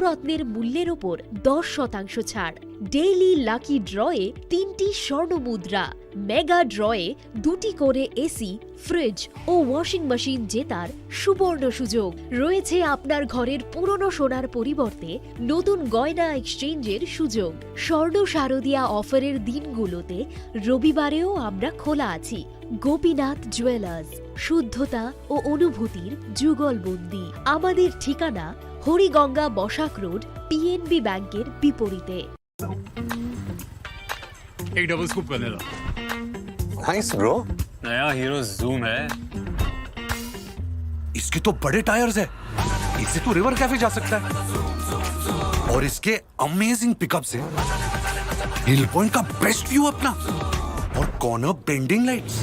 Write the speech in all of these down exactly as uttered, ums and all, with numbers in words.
রত্নের মূল্যের ওপর দশ শতাংশ ছাড়। ডেইলি লাকি ড্রয়ে তিনটি স্বর্ণ মুদ্রা, মেগা ড্রয়ে দুটি করে এসি, ফ্রিজ ও ওয়াশিং মেশিন জেতার সুবর্ণ সুযোগ। রয়েছে আপনার ঘরের পুরনো সোনার পরিবর্তে নতুন গয়না এক্সচেঞ্জের সুযোগ। স্বর্ণ শারদিয়া অফারের দিনগুলোতে রবিবারেও আমরা খোলা আছি। গোপীনাথ জুয়েলার্স, শুদ্ধতা ও অনুভূতির যুগলবন্দি। আমাদের ঠিকানা হরিগঙ্গা বসাক রোড, পিএনবি ব্যাংকের বিপরীতে। एक double scoop vanilla. Nice bro. नया हीरो जूम है। इसके तो बड़े टायर्स है, इससे तो रिवर कैफे जा सकता है। और इसके अमेजिंग पिकअप्स है। हिल पॉइंट का बेस्ट व्यू अपना, और कॉर्नर बेंडिंग लाइट्स,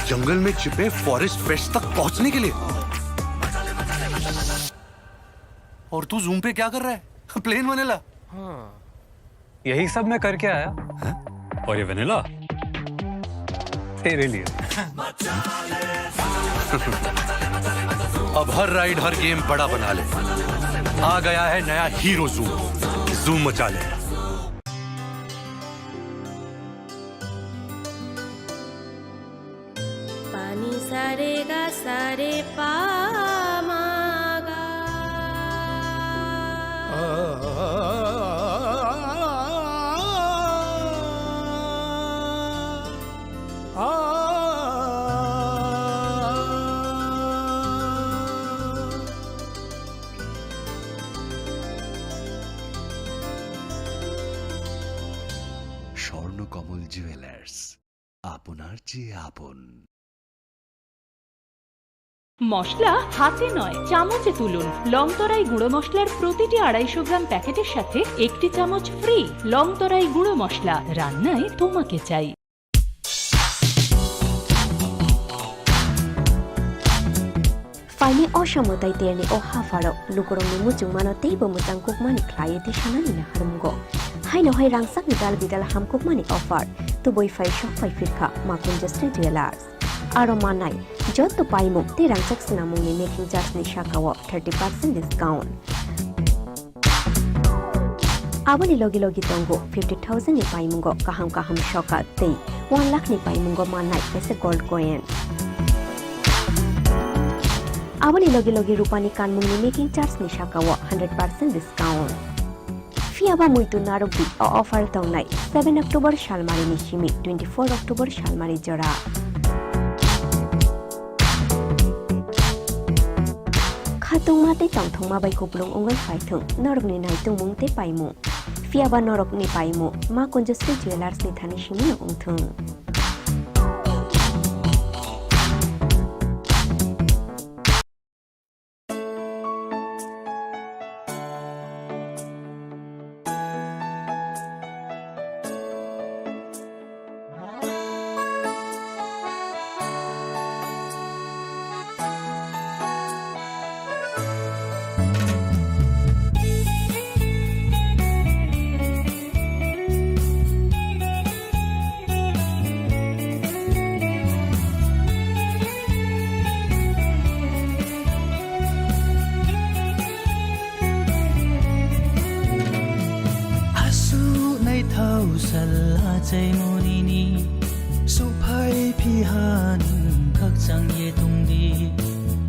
जंगल में छिपे फॉरेस्ट फ्रेश तक पहुंचने के लिए। और तू जूम पे क्या कर रहा है? Plane vanilla. हाँ। यही सब मैं करके आया। हैं? और ये वनीला तेरे लिए। अब हर राइड, हर गेम बड़ा बना ले। आ गया है नया हीरो जूम। जूम मचा ले। Pani sare ga sare pa ma ga. Swarnakamal jewellers, আপনার চেয়ে আপন। মশলা হাতে নয়, চামচে তুলুন। লংতরাই গুঁড়ো মশলার প্রতিটি আড়াইশো গ্রাম প্যাকেটের সাথে একটি চামচ ফ্রি। লংতরাই গুঁড়ো মশলা, রান্নায় তোমাকে চাই। Phaini o samo tei terni o hapharo lukurokni muchungmano teibo mwchang kukmani khlaiwi tisanani naharmungo. Haino hai rangchakni dal bidal hamkukmani offer tubui phai sok phai phirkha Makunjo Steel Jewellers. Aro manai jotto paimung tei rangchak swnamungni making charge ni sakao thirty percent discount. Aboni logi logi tongo fifty thousand ni paimungo kaham kaham sokat tei one lakh ni paimungo mannai kaisa gold coin. Aboni logi logi rupani kanmungni making charge ni sakao hundred percent discount. Phiya ba muitu narwkdi, o offer tongnai seven October salmari ni simi twenty four October salmari jora. Khatungma tei tongthokma bai kupulung wngwi phaithung norokni naitungmung tei paimung. Phiya ba norokni paimung Makunjo Steel Jewellers ni thani simi no wngthung. Aswk naithau sal achai monini, suphai phiha nwng khakchang ye tongdi.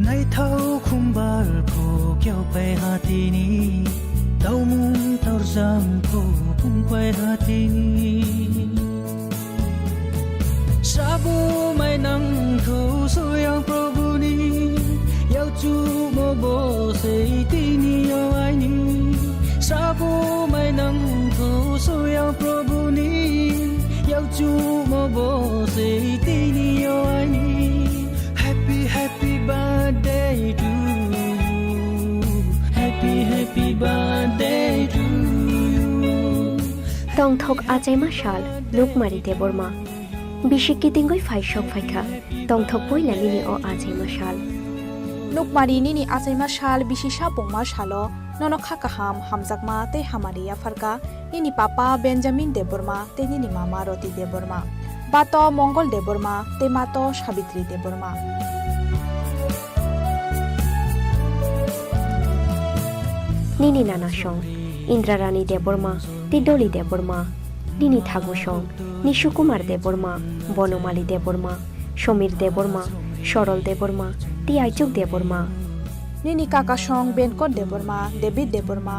Naithau khumbar phu kyaupai hatini, taumung torjam phu pungpai hatini. Sabo mai nangthu soyang Prabhuni, yauchumo bo sei tini yo aini. Sabo mai nangthu soyang Prabhuni, yauchumo bo sei tini yo aini. Happy, happy birthday to you. Happy, happy birthday to you. Tongthok achaima sal, Nukmari Debbarma. Bisi kitingwi phai sok phaikha, tongthok poila nini o achaima sal. Nukmari nini achaima sal, bisi sapungma salo, nono kha kaham, hamjakma tei hamari yapharkha, nini papa Benjamin Debbarma tei nini mama Roti Debbarma, bato Mongol Debbarma tei mato Sabitri Debbarma. nini nana song Indrarani Debbarma tei Doli Debbarma, nini thagu song Nishu Kumar Debbarma, Bonomali Debbarma, Somir Debbarma, Sorol Debbarma tei Aichuk Debbarma. Nini kaka song Benkot Debbarma, David Debbarma.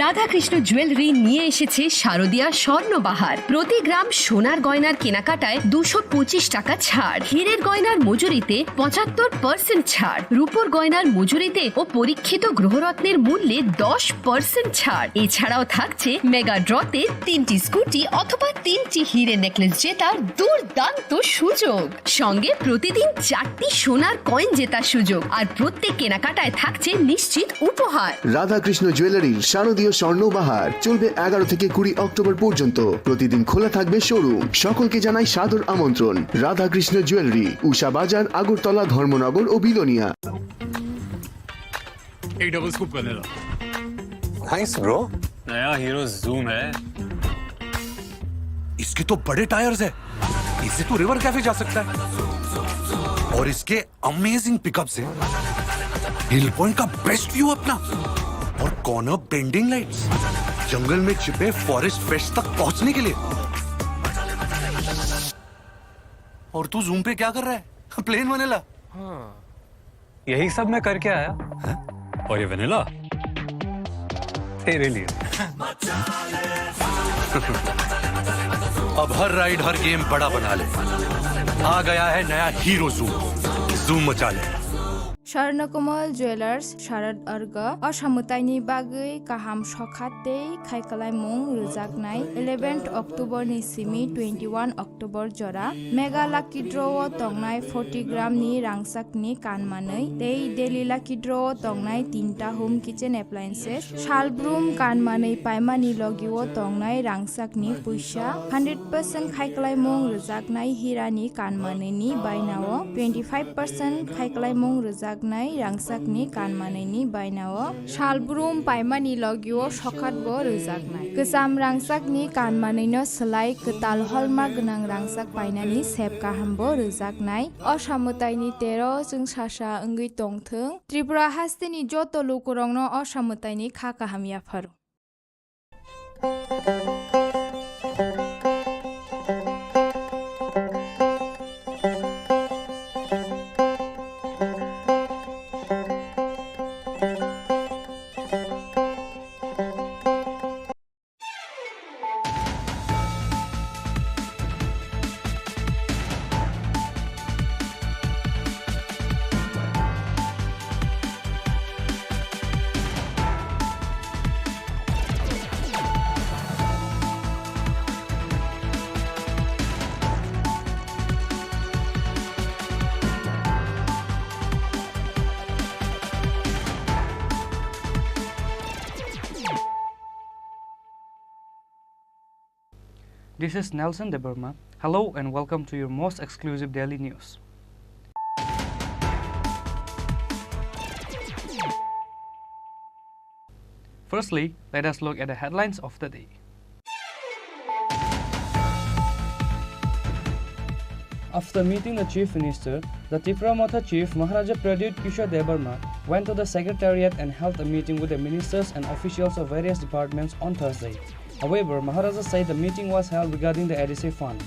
Radhakrishna jewellery নিয়ে এসেছে শারদীয়া স্বর্ণবাহার। প্রতি গ্রাম সোনার গয়নার কেনাকাটায় দুশো পঁচিশ টাকা ছাড়, হীরের গয়নার মজুরিতে পঁচাত্তর পার্সেন্ট ছাড়, রূপোর গয়নার মজুরিতে ও পরীক্ষিত গ্রহরত্নের মূল্যে দশ পার্সেন্ট ছাড়। এছাড়াও থাকছে মেগা ড্রতে তিনটি স্কুটি অথবা তিনটি হিরে নেকলেস জেতার দুর্দান্ত সুযোগ। সঙ্গে প্রতিদিন চারটি সোনার কয়েন জেতার সুযোগ, আর প্রত্যেক কেনাকাটায় থাকছে নিশ্চিত উপহার। রাধাকৃষ্ণ জুয়েলারির শারদীয় স্বর্ণ বাহার চলবে এগারো থেকে কুড়ি অক্টোবর পর্যন্ত। প্রতিদিন খোলা থাকবে শোরুম। সকলকে জানাই সাদর আমন্ত্রণ। রাধাকৃষ্ণ জুয়েলারি, উষা বাজার, আগরতলা, ধর্মনগর ও বিলোনিয়া। एक double scoop vanilla. Thanks, bro। नया हीरो जूम है। इसके तो बड़े टायर्स है, इससे तो रिवर कैफे जा सकता है। और इसके अमेजिंग पिकअप्स हैं। हिल पॉइंट का बेस्ट व्यू अपना। और कॉर्नर बेंडिंग लाइट्स। जंगल में छिपे फॉरेस्ट फ्रेश तक पहुंचने के लिए। और तू जूम पे क्या कर रहा है? Plain vanilla. हाँ। यही सब मैं करके आया। हैं? और ये वेनिला? तेरे लिए। अब हर राइड, हर गेम बड़ा बना ले। आ गया है नया हीरो जूम। जूम मचा ले। Swarnakomal Jewelers Sharad Arga o samwtaini bagwi kaham sokha tei khaikalaimung rwjaknai eleventh October ni simi twenty-one October jora Mega Lucky Draw o tongnai forty gram ni rangchakni kan manwi tei Daily Lucky Draw o tongnai tinta home kitchen appliances, salbrum kan manwi paimani logi o tongnai rangchakni puisa, hundred percent khaikalaimung rwjaknai hirani kan manwini bainao twenty-five percent khaikalaimung rwjaknai rangchakni kan manwini bainao salbrum paimani logi o sokhat bo rwjaknai. Kwcham rangchakni kan manwino swlai kwtal holma gwnang rangchak painani sep kaham bo rwjaknai. O samwtaini tero chwngsasa wngwi tongthwng. Tripura hasteni joto lukurokno o samwtaini kha kaham yapharo. This is Nelson Debbarma. Hello and welcome to your most exclusive daily news. Firstly, let us look at the headlines of the day. After meeting the Chief Minister, the Tipra Motha Chief Maharaja Pradyut Kishore Debbarma went to the Secretariat and held a meeting with the ministers and officials of various departments on Thursday. However, Maharaja said the meeting was held regarding the A D C fund.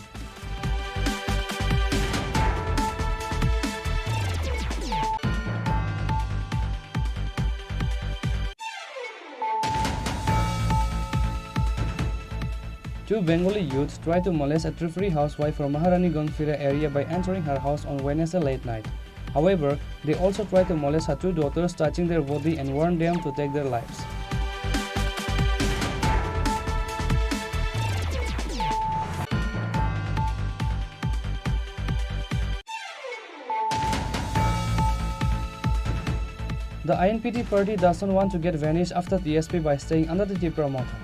Two Bengali youths tried to molest a Tripuri housewife from Maharani Gangphira area by entering her house on Wednesday late night. However, they also tried to molest her two daughters, touching their body and warned them to take their lives. The I N P T party doesn't want to get vanished after T S P by staying under the Tipra Motha.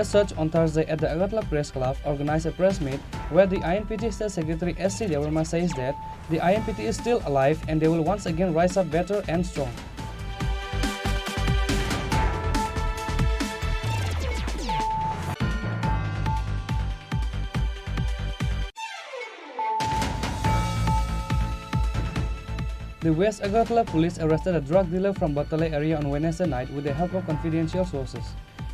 As such, on Thursday at the Agartala Press Club organized a press meet where the I N P T State Secretary S C Debbarma says that the I N P T is still alive and they will once again rise up better and strong. The West Agartala police arrested a drug dealer from Batale area on Wednesday night with the help of confidential sources.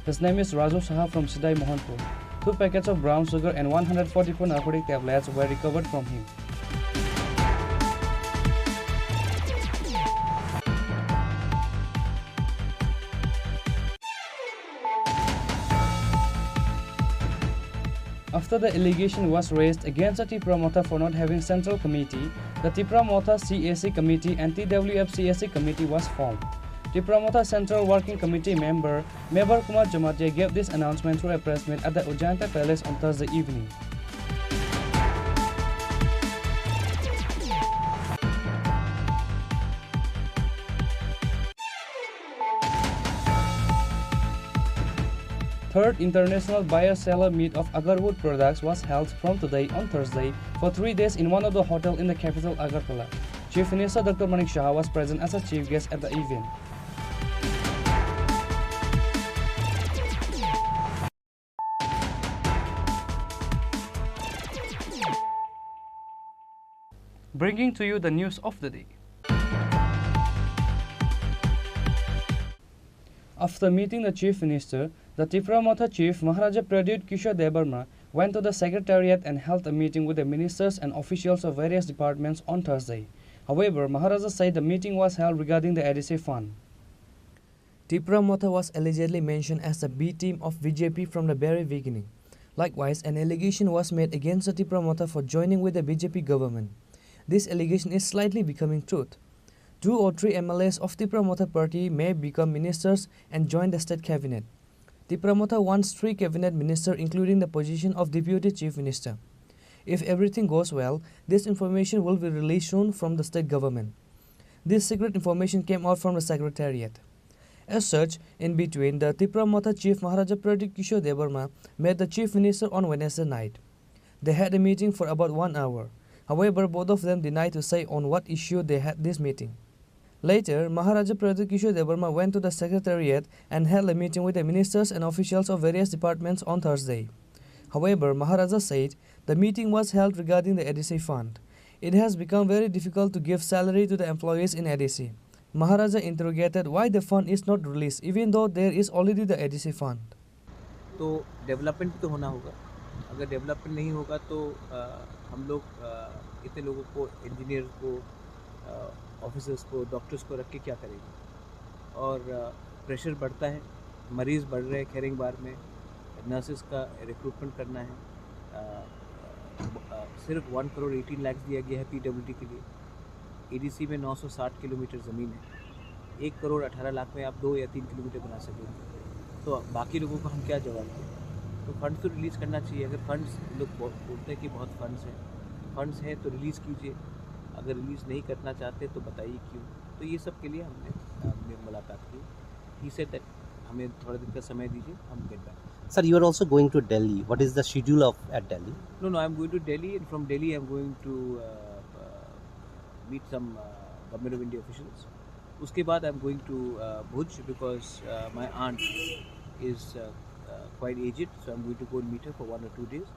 His name is Raju Saha from Sidai Mohanpur. Two packets of brown sugar and one hundred forty-four narcotic tablets were recovered from him. After the allegation was raised against the Tipra Motha for not having central committee, the Tipra Motha C A C committee and T W F C A C committee was formed. Tipra Motha Central Working Committee member Mebar Kumar Jamatia gave this announcement through a press meet at the Ajanta Palace on Thursday evening. Third International Buyer-Seller Meet of Agarwood Products was held from today on Thursday for three days in one of the hotel in the capital Agartala. Chief Minister Doctor Manik Saha was present as a chief guest at the event. Bringing to you the news of the day. After meeting the Chief Minister, the Tipra Motha Chief Maharaja Pradyut Kishore Debbarma went to the Secretariat and held a meeting with the ministers and officials of various departments on Thursday. However, Maharaja said the meeting was held regarding the A D C fund. Tipra Motha was allegedly mentioned as the B team of B J P from the very beginning. Likewise, an allegation was made against the Tipra Motha for joining with the B J P government. This allegation is slightly becoming truth. Two or three M L As of Tipra Motha party may become ministers and join the state cabinet. Tipra Motha wants three cabinet minister, including the position of deputy chief minister. If everything goes well, this information will be released soon from the state government. This secret information came out from the secretariat. As such, in between, the Tipra Motha chief Maharaja Pradyut Kishore Debbarma met the chief minister on Wednesday night. They had a meeting for about one hour. However, both of them denied to say on what issue they had this meeting. Later, Maharaja Pradyut Kishore Debbarma went to the secretariat and held a meeting with the ministers and officials of various departments on Thursday. However, Maharaja said the meeting was held regarding the A D C fund. It has become very difficult to give salary to the employees in A D C. Maharaja interrogated why the fund is not released even though there is already the A D C fund. तो डेवलपमेंट भी तो होना होगा। अगर डेवलपमेंट नहीं होगा तो, अ, हम लोग, अ, इतने लोगों को, इंजीनियर को, अ, ऑफिसर्स को, डॉक्टर्स को रख के क्या करेंगे? और, अ, प्रेशर बढ़ता है, मरीज़ बढ़ रहे हैं खेरेंगबार में, नर्सेस का रिक्रूटमेंट करना है। अ, अ, सिर्फ वन करोड़ एटीन लाख दिया गया है पीडब्ल्यूडी के लिए। एडीसी में नौ सौ साठ किलोमीटर ज़मीन है, एक करोड़ अठारह लाख में आप दो या तीन किलोमीटर बना सकेंगे, तो बाकी लोगों को हम क्या जवाब दें? तो फंड्स तो रिलीज़ करना चाहिए। अगर फंड्स, लोग बो-, बोलते हैं कि बहुत फंड्स हैं, फंड्स हैं तो रिलीज़ कीजिए, अगर रिलीज़ नहीं करना चाहते तो बताइए क्यों। तो ये सब के लिए हमने, अ, हमने मुलाकात की। He said that हमें थोड़ा दिन का समय दीजिए, हम get back. Sir, you are also going to Delhi. What is the schedule of at Delhi? No, no, I am going to Delhi, and from Delhi I am going to, uh, uh, meet some, uh, Government of India officials. उसके बाद I am going to, uh, Bhuj because, uh, my aunt is, uh, uh, quite aged, so I am going to go and meet her for one or two days,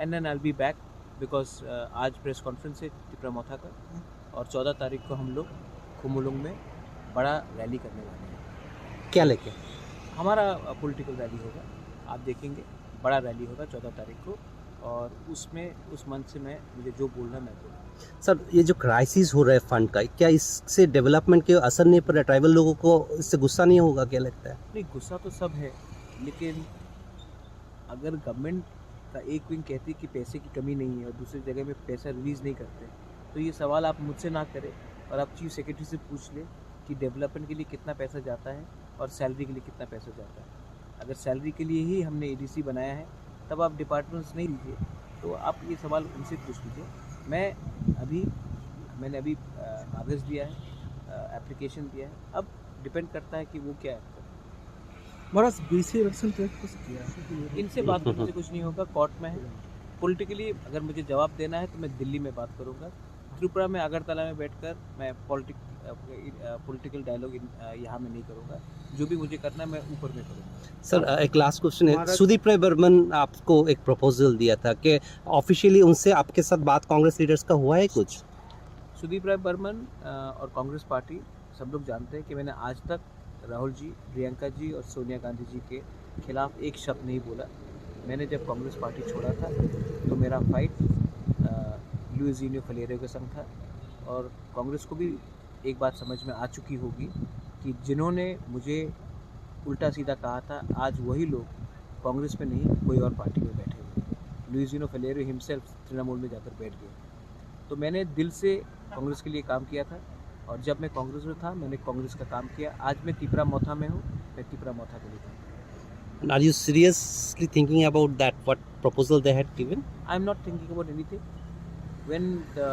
and then I'll be back because, uh, आज press conference है तिपरा मोथा का, और चौदह तारीख को हम लोग खुमुलुंग में बड़ा रैली करने वाले हैं। क्या लेके? हमारा, अ, पॉलिटिकल रैली होगा, आप देखेंगे, बड़ा रैली होगा चौदह तारीख को, और उसमें, उस मंच से मैं, मुझे जो बोलना है, मैं बोलूँगा। सर, ये जो क्राइसिस हो रहा है फंड का, क्या इससे डेवलपमेंट के असर नहीं पड़ रहा? ट्राइबल लोगों को इससे गुस्सा नहीं होगा, क्या लगता है? नहीं, गुस्सा तो सब है, लेकिन अगर गवर्नमेंट का एक विंग कहती है कि पैसे की कमी नहीं है और दूसरी जगह में पैसा रिलीज नहीं करते, तो ये सवाल आप मुझसे ना करें और आप चीफ सेक्रेटरी से पूछ लें कि डेवलपमेंट के लिए कितना पैसा जाता है और सैलरी के लिए कितना पैसा जाता है। अगर सैलरी के लिए ही हमने एडीसी बनाया है, तब आप डिपार्टमेंट्स नहीं लीजिए, तो आप ये सवाल उनसे पूछ लीजिए। मैं अभी, मैंने अभी, अ, कागज़ दिया है, अ, एप्लीकेशन दिया है। अब डिपेंड करता है कि वो क्या एक्ट करते हैं। महाराज, बीसी इलेक्शन पे कुछ किया? इनसे बात करने से कुछ नहीं होगा, कोर्ट में है। पॉलिटिकली अगर मुझे जवाब देना है तो मैं दिल्ली में बात करूंगा। त्रिपुरा में, अगरतला में बैठकर मैं पॉलिटिक-, अ, अ, पॉलिटिकल डायलॉग इन, अ, यहाँ में नहीं करूंगा। जो भी मुझे करना है मैं ऊपर में करूंगा। सर, अ, एक लास्ट क्वेश्चन है। महाराज सुदीप राय बर्मन आपको एक प्रपोजल दिया था कि ऑफिशियली उनसे आपके साथ बात कांग्रेस लीडर्स का हुआ है कुछ? सुदीप राय बर्मन, अ, और कांग्रेस पार्टी, सब लोग जानते हैं कि मैंने आज तक राहुल जी, प्रियंका जी और सोनिया गांधी जी के खिलाफ एक शब्द नहीं बोला। मैंने जब कांग्रेस पार्टी छोड़ा था, तो मेरा फाइट, अ, लुइस जूनियो फलेरियो के संग था। और कांग्रेस को भी एक बात समझ में आ चुकी होगी कि जिन्होंने मुझे उल्टा सीधा कहा था, आज वही लोग कांग्रेस में नहीं, कोई और पार्टी में बैठे हुए हैं। लुइस जूनियो फलेरियो हिमसेल्फ तृणमूल में जाकर बैठ गए। तो मैंने दिल से कांग्रेस के लिए काम किया था, और जब मैं कांग्रेस में था, मैंने कांग्रेस का काम किया। आज मैं तिपरा मोथा में हूँ, मैं तिपरा मोथा के लिए काम करता हूँ। And are you seriously thinking about that, what proposal they had given? I am not thinking about anything. When the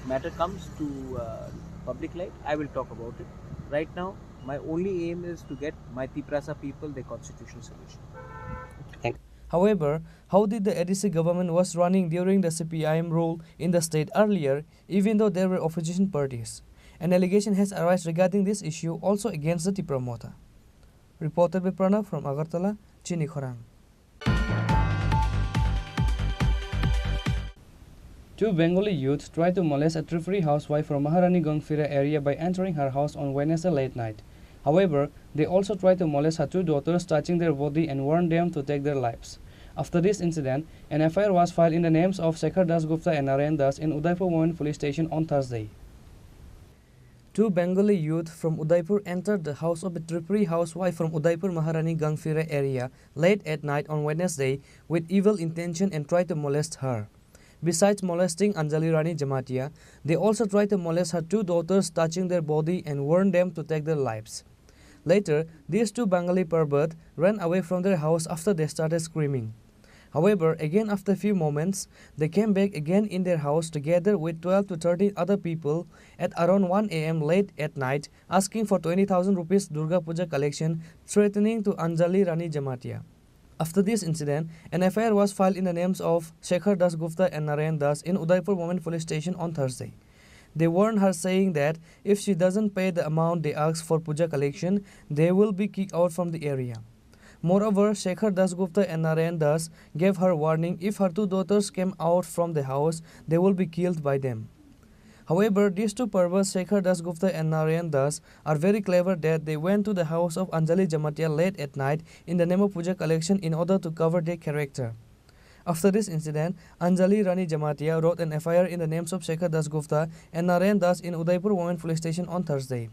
matter comes to, uh, public light, I will talk about it. Right now, my only aim is to get my Tiprasa people their constitutional solution. Thank you. However, how did the A D C government was running during the C P I M rule in the state earlier, even though there were opposition parties? An allegation has arisen regarding this issue also against the Tipra Motha. Reported by Pranav from Agartala, Chini Khorang. Two Bengali youths tried to molest a Tripuri housewife from Maharani Gangphira area by entering her house on Wednesday late night. However, they also tried to molest her two daughters, touching their body and warned them to take their lives. After this incident, an F I R was filed in the names of Shekhar Dasgupta and Narayan Das in Udaipur Women Police Station on Thursday. Two Bengali youth from Udaipur entered the house of a Tripuri housewife from Udaipur Maharani Gangphira area late at night on Wednesday with evil intention and tried to molest her. Besides molesting Anjali Rani Jamatia, they also tried to molest her two daughters, touching their body and warned them to take their lives. Later, these two Bengali pervert ran away from their house after they started screaming. However, again after few moments, they came back again in their house together with twelve to thirteen other people at around one A M late at night, asking for twenty thousand rupees Durga Puja collection, threatening to Anjali Rani Jamatia. After this incident, an F I R was filed in the names of Shekhar Dasgupta and Narayan Das in Udaipur Women Police Station on Thursday. They warned her, saying that if she doesn't pay the amount they asked for puja collection, they will be kicked out from the area. Moreover, Shekhar Dasgupta and Narayan Das gave her warning, if her two daughters came out from the house, they will be killed by them. However, these two perverts, Shekhar Dasgupta and Narayan Das, are very clever that they went to the house of Anjali Jamatia late at night in the name of puja collection in order to cover their character. After this incident, Anjali Rani Jamatia wrote an F I R in the names of Shekhar Dasgupta and Narayan Das in Udaipur Women Police Station on Thursday.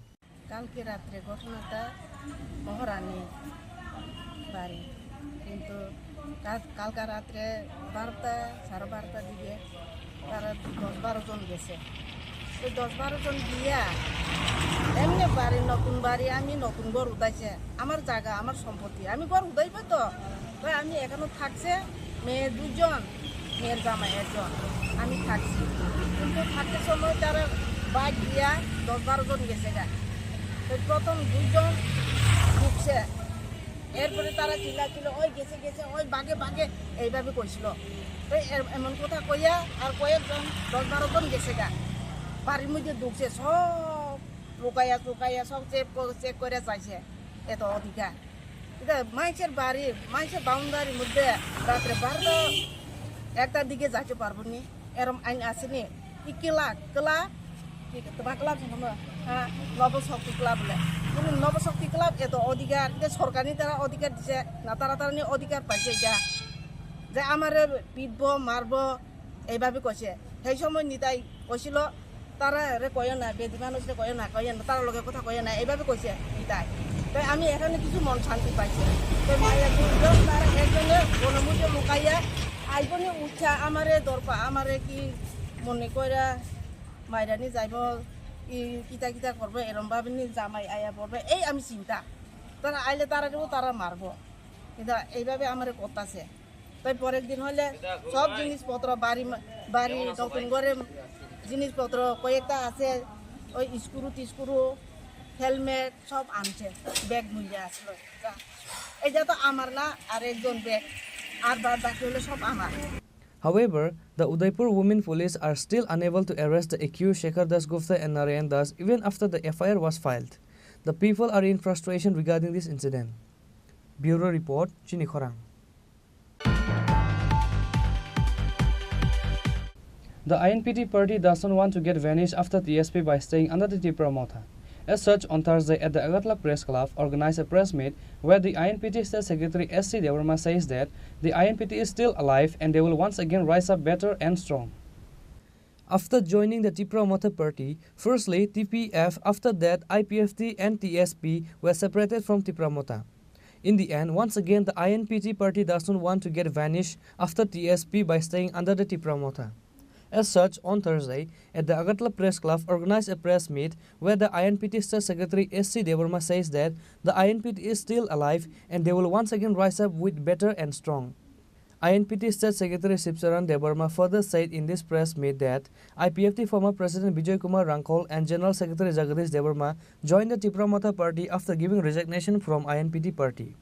কালকে রাত্রে ঘটনাটা মহারানী বাড়ি, কিন্তু কাল-, কালকা রাত্রে বারোটা, সাড়ে বারোটার দিকে তারা দশ বারো জন গেছে। তো দশ বারো জন গিয়া এমনি বাড়ি, নতুন বাড়ি, আমি নতুন ঘর উঠাইছে, আমার জায়গা, আমার সম্পত্তি, আমি ঘর উঠাইবো তো। তো আমি এখানে থাকছে মেয়ে দুইজন, মেয়ের জামাই একজন, আমি থাকছি। কিন্তু থাকতে সময় তারা বাইক দিয়া দশ বারো জন গেছে গা। তো প্রথম দুইজন ঢুকছে, এরপরে তারা চিল্লা চিল্লা, "ওই গেছে, গেছে, ওই বাগে, বাগে," এইভাবে কইছিল। তো এর-, এমন কথা কইয়া আর কয়েকজন, দশ বারো জন গেছে গা। বাড়ির মধ্যে ঢুকছে, সব লুকাইয়া চুকাইয়া সব চেক ক-, চেক করে চাইছে। এত অধিকার। এটা মাইনষের বাড়ি, মাইনষের বাউন্ডারির মধ্যে রাত্রে বারোটা একটার দিকে যাইতে পারবো নি? এরম আইন আছে নি? ই কিলা, কিলা, কি, তোমার ক্লাব জানো না? হ্যাঁ, নবশক্তি ক্লাব বলে। কিন্তু নবশক্তি ক্লাব এত অধিকার, এটা সরকারি তারা অধিকার দিছে না, তারা তারা নিয়ে অধিকার পাইছে এটা। যে আমারে পিটবো, মারবো, এইভাবে কইছে। সেই সময় নিতাই কইছিল, "তারা রে কইও না, বেদি মানুষ রে কইও না, কইও না, তার লগে কথা কইও না," এইভাবে কইছে নিতাই। তাই আমি এখানে কিছু মন শান্তি পাইছি। তো মাইয়া দুইজন, তারা একজনে বনের মধ্যে লুকাইয়া আইবনি উঠা, আমারে দরপা, আমারে কি মনে কইরা মাইরানি যাইব, ই কিতা কিতা করবো, এরম ভাবে নি জামাই আয়া পড়বে, এই আমি চিন্তা। তারা আইলে তারা দেবো, তারা মারবো। কিন্তু এইভাবে আমারে করতাছে। তাই পরের দিন হইলে সব জিনিসপত্র বাড়ি মা-, বাড়ি নতুন করে জিনিসপত্র কয়েকটা আছে, ওই স্ক্রু টিস্ক্রু, হেলমেট সব আনছে, ব্যাগ মধ্যে আসলো। যা। এটা তো আমার না, আর একজন ব্যাগ, আর বাদ বাকি হলো সব আমার। However, the Udaipur Women Police are still unable to arrest the accused Shekhar Dasgupta and Narayan Das even after the F I R was filed. The people are in frustration regarding this incident. Bureau Report, Chini Khorang. The I N P T party doesn't want to get vanished after T S P by staying under the Tipra Motha. As such, on Thursday at the Agartala Press Club organized a press meet where the I N P T State Secretary S C Debbarma says that the I N P T is still alive and they will once again rise up better and strong. After joining the Tipra Motha party, firstly T P F, after that I P F T and T S P were separated from Tipra Motha. In the end, once again, the I N P T party doesn't want to get vanished after T S P by staying under the Tipra Motha. As such, on Thursday, at the Agartala Press Club organized a press meet where the I N P T State Secretary S C Debbarma says that the I N P T is still alive and they will once again rise up with better and strong. I N P T State Secretary Shivcharan Debbarma further said in this press meet that I P F T former President Bijoy Kumar Rangkhol and General Secretary Jagadish Debbarma joined the Tipra Motha party after giving resignation from I N P T party.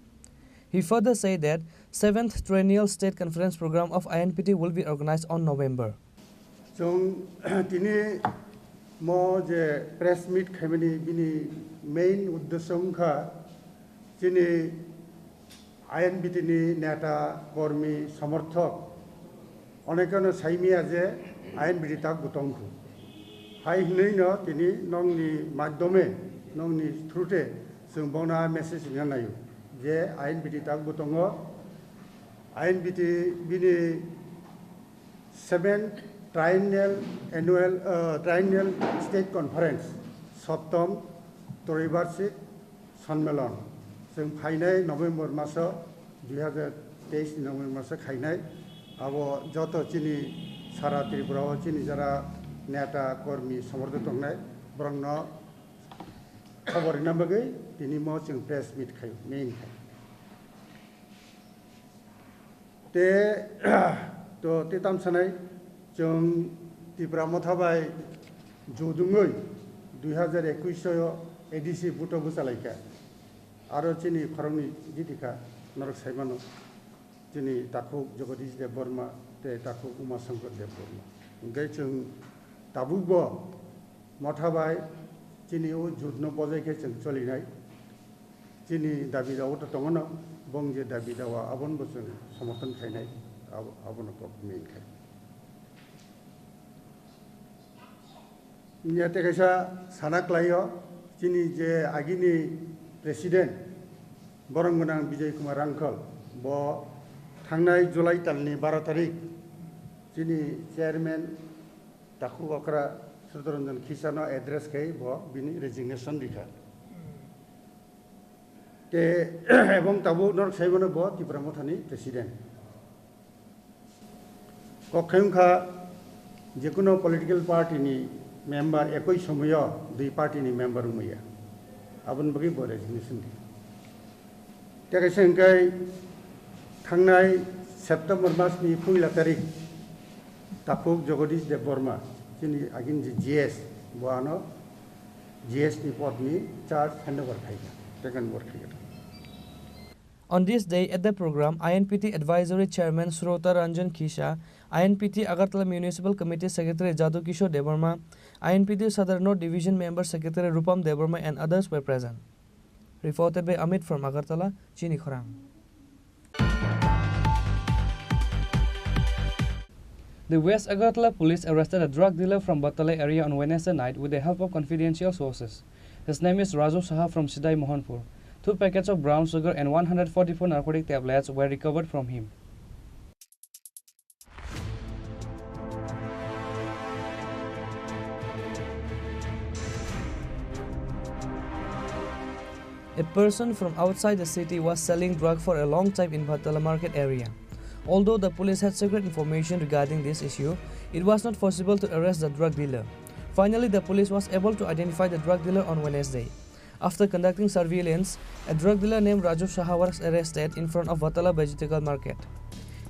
He further said that seventh Triennial State Conference Program of I N P T will be organized on November. Chwng tini mo je press meet khaimani bini main uddesyo wngkha chini I N P T ni neta, kormi, somorthok onekeno saimiya je I N P T tak bo tongkhu. Hai hwnwi no tini nongni madhyome, nongni through te chwng bono a message rina naio je I N P T tak bo tongo. I N P T bini seventh Triennial Annual, uh, Triennial State Conference, soptom Troibarshik Sonmelon. Chwng phainai November maso, dui hazar teis ni November maso khainai. Abo joto chini sara Tripura o chini jara neta, kormi, somorthok tongnai, borokno khobor rina bagwi tini mo chwng press meet khai, main khai. Te, to, te tamsanai chwng Tipra Motha bai judungwi dui hazar ekush o A D C vote o bwchalaikha. Aro chini khoroknwi jiti kha, norok saimano, chini takhuk Jagadish Debbarma tei takhuk Uma Shankar Debbarma. Hwnkhe chwng tabukbo Motha bai chini o judno bojai khe chwng cholinai. Chini dabi dawa to tongo no, bong je dabi dawa abono bo chwng somorthon khainai, abo-, abono kok main khai. Nya te kaisa sana klaio, chini je agini president, borong gwnang Bijoy Kumar Rangkhol, bo thangnai July talni baro tarik, chini chairman takhuk okra Sudharanjan Khisano address khai bo bini resignation rikha. Te, ebong tabuk norok saimano bo Tipra Mothani president. Kok khai wngkha jekuno political party ni member ekoi somoyo dui party ni member wngmaya. Aboni bagwi bo resignation di. Te kaisa hwnkhe thangnai September mas ni puila tarik takhuk Jagadish Debbarma chini agin je G S bo ano G S ni pod ni charge handover khaikha, take over khaikha. On this day, at the program, I N P T Advisory Chairman Srota Ranjan Khisha, I N P T Agartala Municipal Committee Secretary Jadu Kishore Debbarma, I N P T Sadar North Division Member Secretary Rupam Debbarma and others were present. Reported by Amit from Agartala, Chini Khorang. The West Agartala police arrested a drug dealer from Batala area on Wednesday night with the help of confidential sources. His name is Raju Saha from Sidai Mohanpur. Two packets of brown sugar and one hundred forty-four narcotic tablets were recovered from him. A person from outside the city was selling drug for a long time in Batala market area. Although the police had secret information regarding this issue, it was not possible to arrest the drug dealer. Finally, the police was able to identify the drug dealer on Wednesday. After conducting surveillance, a drug dealer named Raju Saha was arrested in front of Batala Vegetable Market.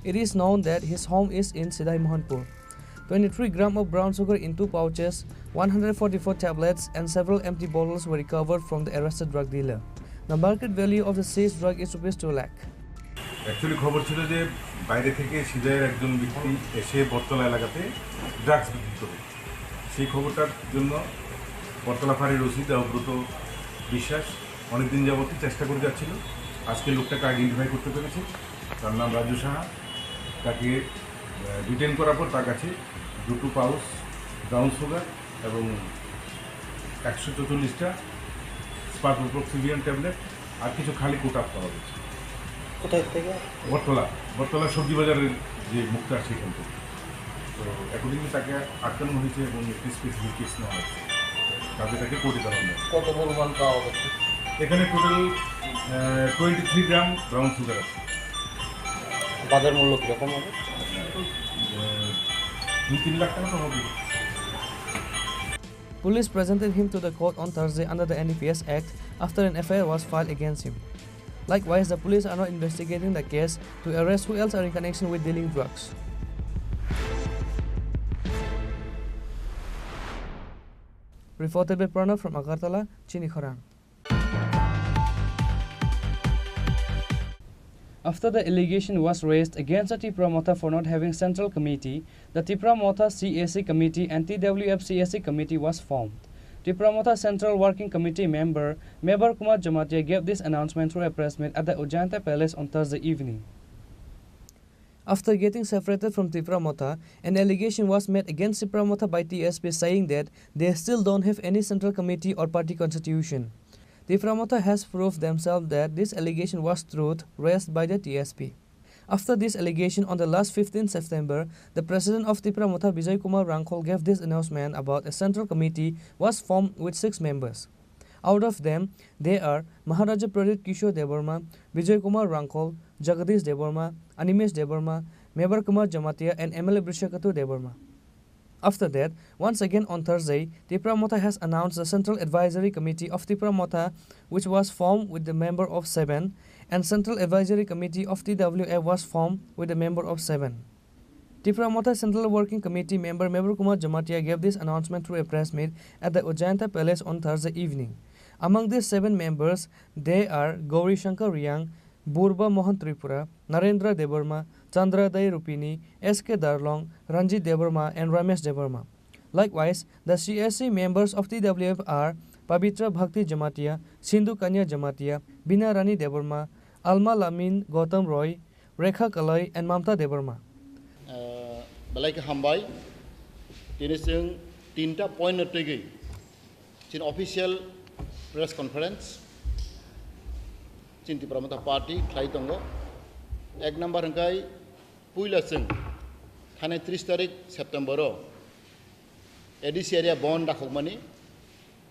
It is known that his home is in Sidai Mohanpur. Twenty-three gram of brown sugar in two pouches, one hundred forty-four tablets, and several empty bottles were recovered from the arrested drug dealer. The market value of the seized drug is rupees two lakh. Actually খবর ছিল যে বাইরে থেকে সিজাইয়ের একজন ব্যক্তি এসে বটতলা এলাকাতে ড্রাগস বিক্রি করে। সেই খবরটার জন্য বটতলা ফাঁড়ির ওসি দেবব্রত বিশ্বাস অনেকদিন যাবতই চেষ্টা করে যাচ্ছিল। আজকে লোকটাকে আইডেন্টিফাই করতে পেরেছে, তার নাম রাজু সাহা। তাকে, আহ, ডিটেইন করার পর তার কাছে দুটো পাউচ ব্রাউন সুগার এবং একশো চৌচল্লিশটা স্পার্কল প্রক্সিবিয়ান ট্যাবলেট আর কিছু খালি কোটা পাওয়া গেছে। কোথায় থেকে? বটতলা, বটতলা সবজি বাজারের যে মুখটা সেখান থেকে। তো অ্যাকর্ডিংলি তাকে আটকানো হয়েছে এবং একটি স্পেসিফিক কেস নেওয়া হয়েছে। কাজে তাকে কোর্টে দেওয়া হবে। কত পরিমাণ পাওয়া গেছে? এখানে total twenty three gram brown sugar আছে। বাজার মূল্য কীরকম হবে? আহ, দুই তিন লাখ টাকা তো হবে। Police presented him to the court on Thursday under the N D P S Act after an F I R was filed against him. Likewise, the police are now investigating the case to arrest who else are in connection with dealing drugs. Reported by Pranav from Agartala, Chini Khorang. After the allegation was raised against the Tipra Motha for not having central committee, the Tipra Motha C A C committee and T W F C A C committee was formed. Tipra Motha Central Working Committee member Mebar Kumar Jamatia gave this announcement through a press meet at the Ajanta Palace on Thursday evening. After getting separated from Tipra Motha, an allegation was made against Tipra Motha by T S P, saying that they still don't have any central committee or party constitution. Tipra Motha has proved themselves that this allegation was truth raised by the T S P. After this allegation, on the last fifteenth September, the president of Tipra Motha, Bijoy Kumar Rangkhol, gave this announcement about a central committee was formed with six members. Out of them, they are Maharaja Pradyut Kishore Debbarma, Bijoy Kumar Rangkhol, Jagadish Debbarma, Animesh Debbarma, Mebar Kumar Jamatia, and M L A Brishaketu Debbarma. After that, once again on Thursday, Tipra Motha has announced the Central Advisory Committee of Tipra Motha, which was formed with the member of seven, and Central Advisory Committee of T W F was formed with a member of seven. Tipra Motha Central Working Committee member Mebar Kumar Jamatia gave this announcement through a press meet at the Ajanta Palace on Thursday evening. Among these seven members, they are Gauri Shankar Reang, Burba Mohan Tripura, Narendra Debbarma, Chandra Dai Rupini, S K Darlong, Ranjit Debbarma, and Ramesh Debbarma. Likewise, the C A C members of T W F are Pabitra Bhakti Jamatia, Sindhu Kanya Jamatia, Bina Rani Debbarma, Alma Lamin Gautam Roy, Rekha Kalai, and Mamta Debbarma. Ah, belai khe hambai. Tini chwng tinta point no twigwi chini official press conference chini Tipra Motha Party khlai tongo. Ek number hwnkhe puila chwng thanai tris tarik September o A D C area bon dakhokmani,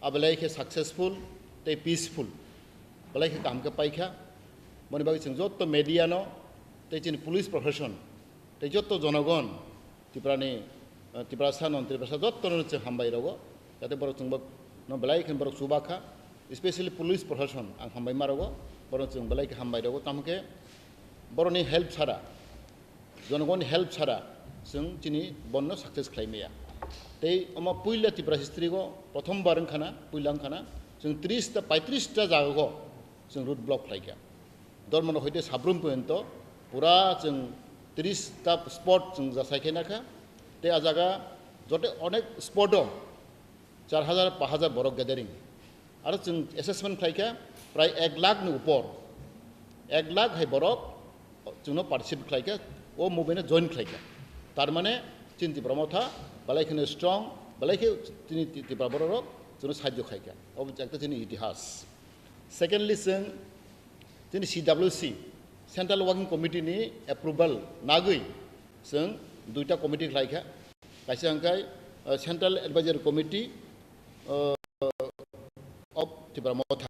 abelai khe successful tei peaceful, belai khe kaham khe paikha. Boni bagwi chwng jotto media no tei chini police profession tei jotto jonogon Tiprani, eh, Tiprasa non Tiprasa jotto no chwng hambai rogo, jate borok chwngbo no belai khe borok chubakha, especially police profession ang hambai ma rogo, borok chwng belai khe hambai rogo, tamo khe borokni help sara, jonogonni help sara chwng chini bonno success khlai maya. Tei omo puila Tripura history o prothom bar wngkhana, puila wngkhana, chwng tris ta, paitris ta jaga o chwng road block khlaikha. Dormono hoite Sabrum porjonto pura chwng tris ta spot chwng jasai khe nakha. Tei a jaga jote onek spot o char hajar, pash hajar borok gathering. Aro chwng assessment khlaikha, prai ek lakh ni upor, ek lakh hai borok chwngno participate khlaikha, o movement o join khlaikha. Tar mane chini Tipra Motha belai kheno strong, belai khe chini Ti-, Tipra borok rok chwngno sahajyo khlaikha. Obo ekta chini itihas. Secondly, chwng chini C W C, Central Working Committee ni approval nagwi chwng duita committee khlaikha. Kaisa hwnkhe, uh, Central Advisory Committee, uh, of Tipra Motha.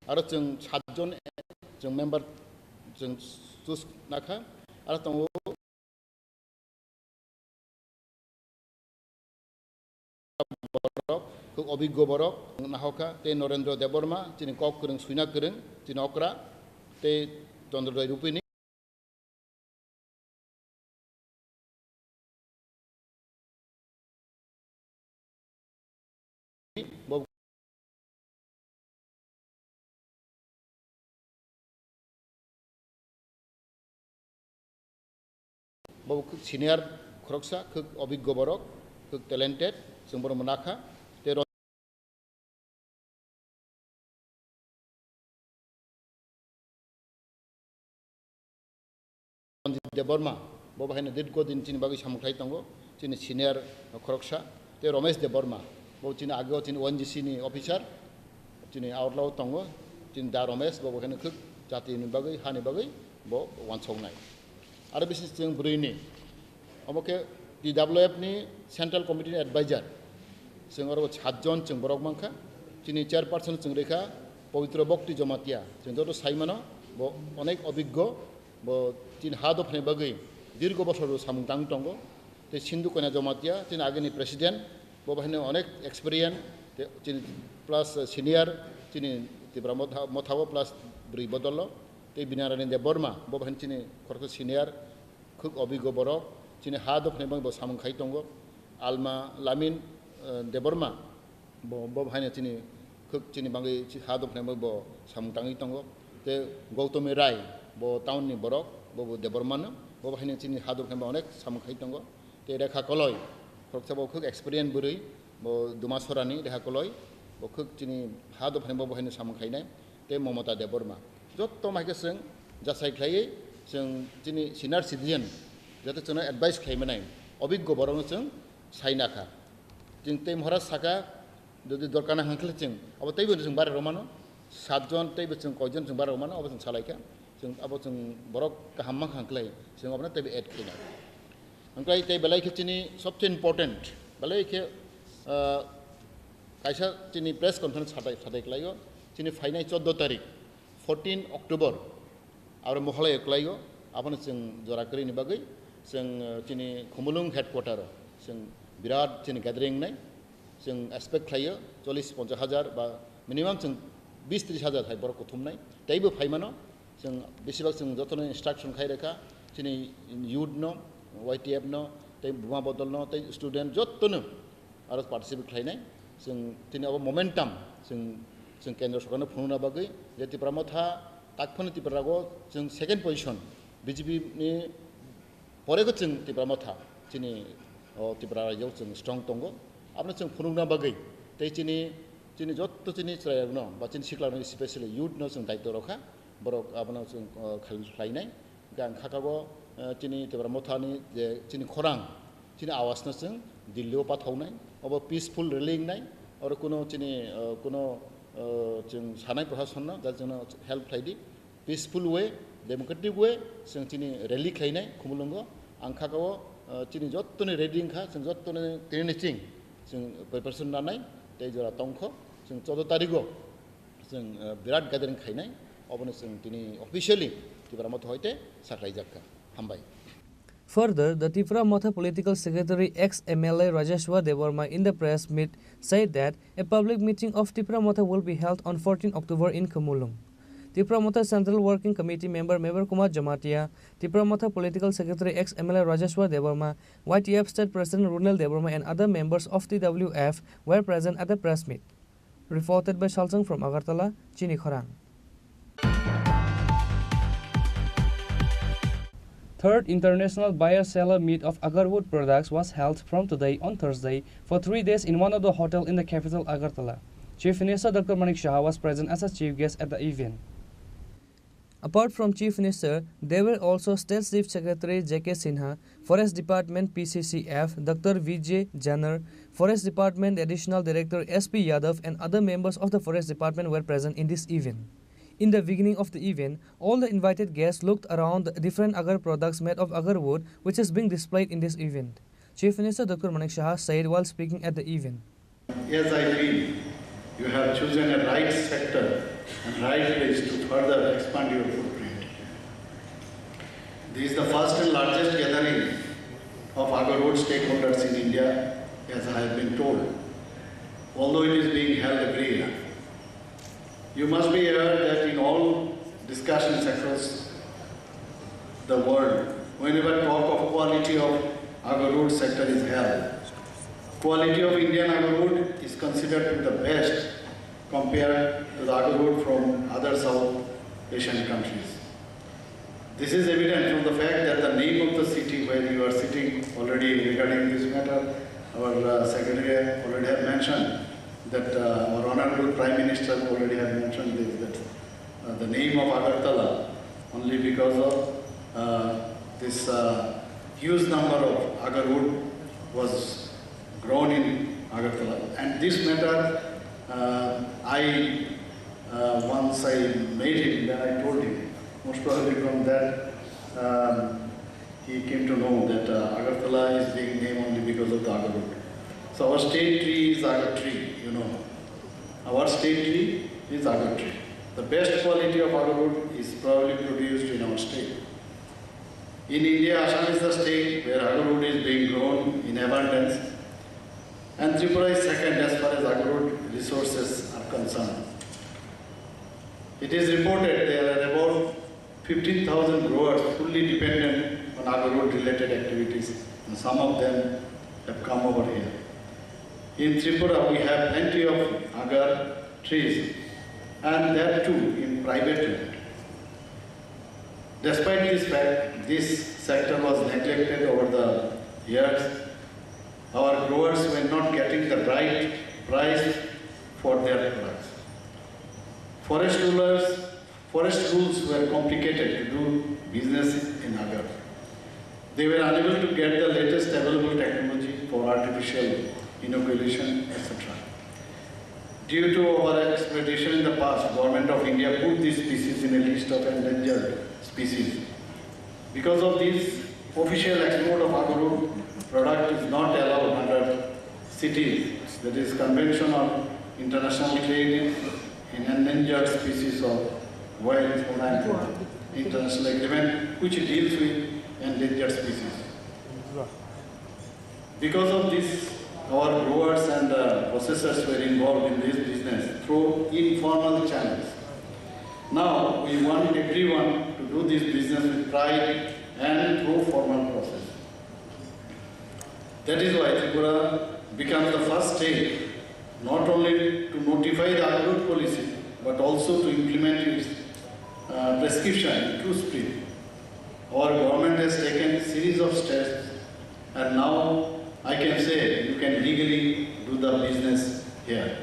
Aro chwng satjon chwng member chwng choose nakha. Aro tongo borok, khub obiggo borok, nahokha, tei Norendra Debbarma, chini kok kwrwng, swina kwrwng, chini okra, tei Chandra Dai Rupini. Bo Bo khuk senior khoroksa, khuk obiggo borok, khuk talented, chwng bono mwnakha. Tei Ranjit Debbarma, bo bahaino dirgo din chini bagwi samung khlai tongo. chini senior khoroksa, tei Romesh Debbarma, bo chini ageo chini O N G C ni officer, chini aorlao tongo, chini da Romesh, bo bo kheno khuk jati ni bagwi, hani bagwi bo wansoknai. Aro bisi chwng bwrwi ni, omo khe T W F ni Central Committee ni advisor, chwng oro bo satjon chwng borok mankha, chini chairperson chwng rikha Pabitra Bhakti Jamatia, chwng joto sai mano, bo onek obiggo, bo chini ha dophani bagwi dirgo bosor samung tang tongo. Tei Sindhu Kanya Jamatia, chini agini president, bo bahai no onek experience, tei chini plus senior, chini Tipra Motha, Mothao plus bwrwi bodolo, tei Binarani Debbarma, bo bahai chini khoroksa senior, khuk obiggo borok, chini ha dophani bagwi bo samung khai tongo. Alma Lamin, eh, Debbarma, bo, bo bahai no chini khuk chini bagwi chi ha dophani bagwi bo samung tangwi tongo. Tei Gautami Rai, bo town ni borok, bo bo Debbarma no, bo bahai no chini ha dophani bagwi onek samung khai tongo. Tei Rekha Koloi, khoroksa bo khuk experience bwrwi, bo Dumasora ni Rekha Koloi, bo khuk chini ha dophani bo bahai no samung khainai. Tei Momota Debbarma. Jotto mai khe chwng jasai khlaiwi chwng chini senior citizen, joto chwngno advice khlai manai, obiggo borokno chwng sai nakha. Chwng tei Maharaj saka, jodi dorkar na hwnkhe chwng abo teibo chwng bare rwmano, satjon teibo chwng koijon chwng bare rwmano, abo chwng salaikha. Chwng abo chwng borok kaham mankha hwnkhe chwng abono teibo add khaina. Hwnkhe tei belai khe chini sobse important, belai khe, ah, kaisa chini press conference sadai, sadai khlaio, chini phainai choddo tarik, fourteen October, aro Mohalaya khlaio, abono chwng jora kwrwini bagwi chwng, eh, chini Khumulwng headquarter o chwng birat chini gathering nai, chwng expect khlaio chollish ponchash hajar ba minimum chwng bish trish hajar hai borok kuthumnai, teibo phaimano. Chwng besibak chwng jotono instruction khai rwkha, chini youth no, Y T F no, tei Buma Bodol no, tei student jotono aro participate khlainai. Chwng tini abo momentum chwng, chwng kendro sorkarno phunukna bagwi je Tipra Motha takphano Tiprarago chwng second position, B J P ni porego chwng Tipra Motha chini o Tripura rajyo chwng strong tongo. Abono chwng phunukna bagwi tei chini, chini jotto chini chwrairokno ba chini siklarokno specially youth no chwng daitw rwkha, borok abono chwng, o, khal-, khlainai. Hwnkhe ang kha kabo, eh, chini Tipra Mothani je chini khorang, chini awasno chwng Delhi o pathaunai, obo peaceful rally wngnai, oro kuno chini, eh, kuno, eh, chwng sanai proshasonno, jat chwngno help khlai di, peaceful way, democratic way, chwng chini rally khlainai Khumulwngo, ang kha kabo, eh, chini jottoni ready wngkha, chwng jottoni tini ching, chwng preparation nanai, tei jora tongkho, chwng choudo tarigo. Chwng, eh, birat gathering khainai, obono chwng tini officially Tipra Motha hoite sakhlaijakha. Hambai. Further, the Tipra Motha political secretary, ex M L A Rajeshwar Debbarma, in the press meet said that a public meeting of Tipra Motha will be held on fourteen October in Khumulwng. Tipra Motha Central Working Committee member Mebar Kumar Jamatia, Tipra Motha political secretary, ex M L A Rajeshwar Debbarma, Y T F state president Runel Debbarma and other members of T W F were present at the press meet. Reported by Salsang from Agartala, Chini Khorang. Third International Buyer-Seller Meet of Agarwood Products was held from today on Thursday for three days in one of the hotel in the capital Agartala. Chief Minister Doctor Manik Saha was present as a chief guest at the event. Apart from Chief Minister, there were also State Chief Secretary J K Sinha, Forest Department P C C F, Doctor V J Janar, Forest Department Additional Director S P Yadav and other members of the Forest Department were present in this event. In the beginning of the event, all the invited guests looked around the different agar products made of agar wood which is being displayed in this event. Chief Minister Doctor Manik Saha said while speaking at the event. As I feel, you have chosen a right sector and right place to further expand your footprint. This is the first and largest gathering of agarwood stakeholders in India, as I have been told, although it is being held every year. You must be aware that in all discussions across the world, whenever talk of quality of agarwood sector is held, quality of Indian agarwood is considered to be the best compared to the agarwood from other South Asian countries. This is evident from the fact that the name of the city where you are sitting already regarding this matter, our, uh, secretary already have mentioned that, uh, our honorable Prime Minister already have mentioned this, that, uh, the name of Agartala only because of, uh, this, uh, huge number of agarwood was grown in Agartala. And this matter, uh, I, uh, once I met him, then I told him. Most probably from that, um, he came to know that, uh, Agartala is being named only because of the agar wood. So our state tree is agar tree, you know. Our state tree is agar tree. The best quality of agar wood is probably produced in our state. In India, Assam is the state where agar wood is being grown in abundance, and Tripura is second as far as agar wood resources are concerned. It is reported there are about fifteen thousand growers fully dependent on agar wood related activities, and some of them have come over here. In Tripura, we have plenty of agar trees, and that too in private land. Despite this fact, this sector was neglected over the years. Our growers were not getting the right price for their products. Forest rulers, forest rules were complicated to do business in agar. They were unable to get the latest available technology for artificial inoculation, et cetera. Due to over exploitation in the past, Government of India put this species in a list of endangered species. Because of this, official export of agar wood product is not allowed under CITES, that is Convention on International Trade in Endangered Species of Wild Fauna and Flora, international agreement which deals with endangered species. Because of this, our growers and, uh, processors were involved in this business through informal channels. Now, we want everyone to do this business with pride and through formal process. That is why Tripura becomes the first state not only to notify the agar wood policy, but also to implement its, uh, prescription in true spirit. Our government has taken series of steps, and now I can say you can legally do the business here.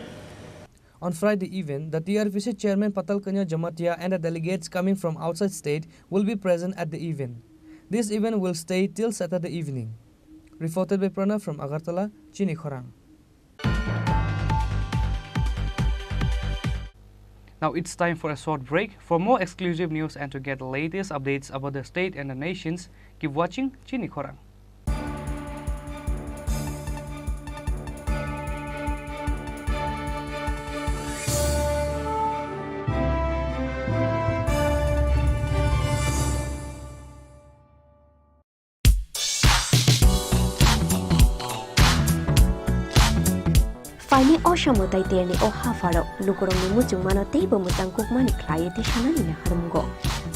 On Friday even, the T R P C chairman Patal Kanya Jamatia and the delegates coming from outside state will be present at the event. This event will stay till Saturday evening. Reported by Pranav from Agartala, Chini Khorang. Now it's time for a short break. For more exclusive news and to get the latest updates about the state and the nations, keep watching Chini Khorang. Phaini o samo tei terni o hapharo lukurokni muchungmano teibo mwchang kukmani khlaiwi tisanani naharmungo.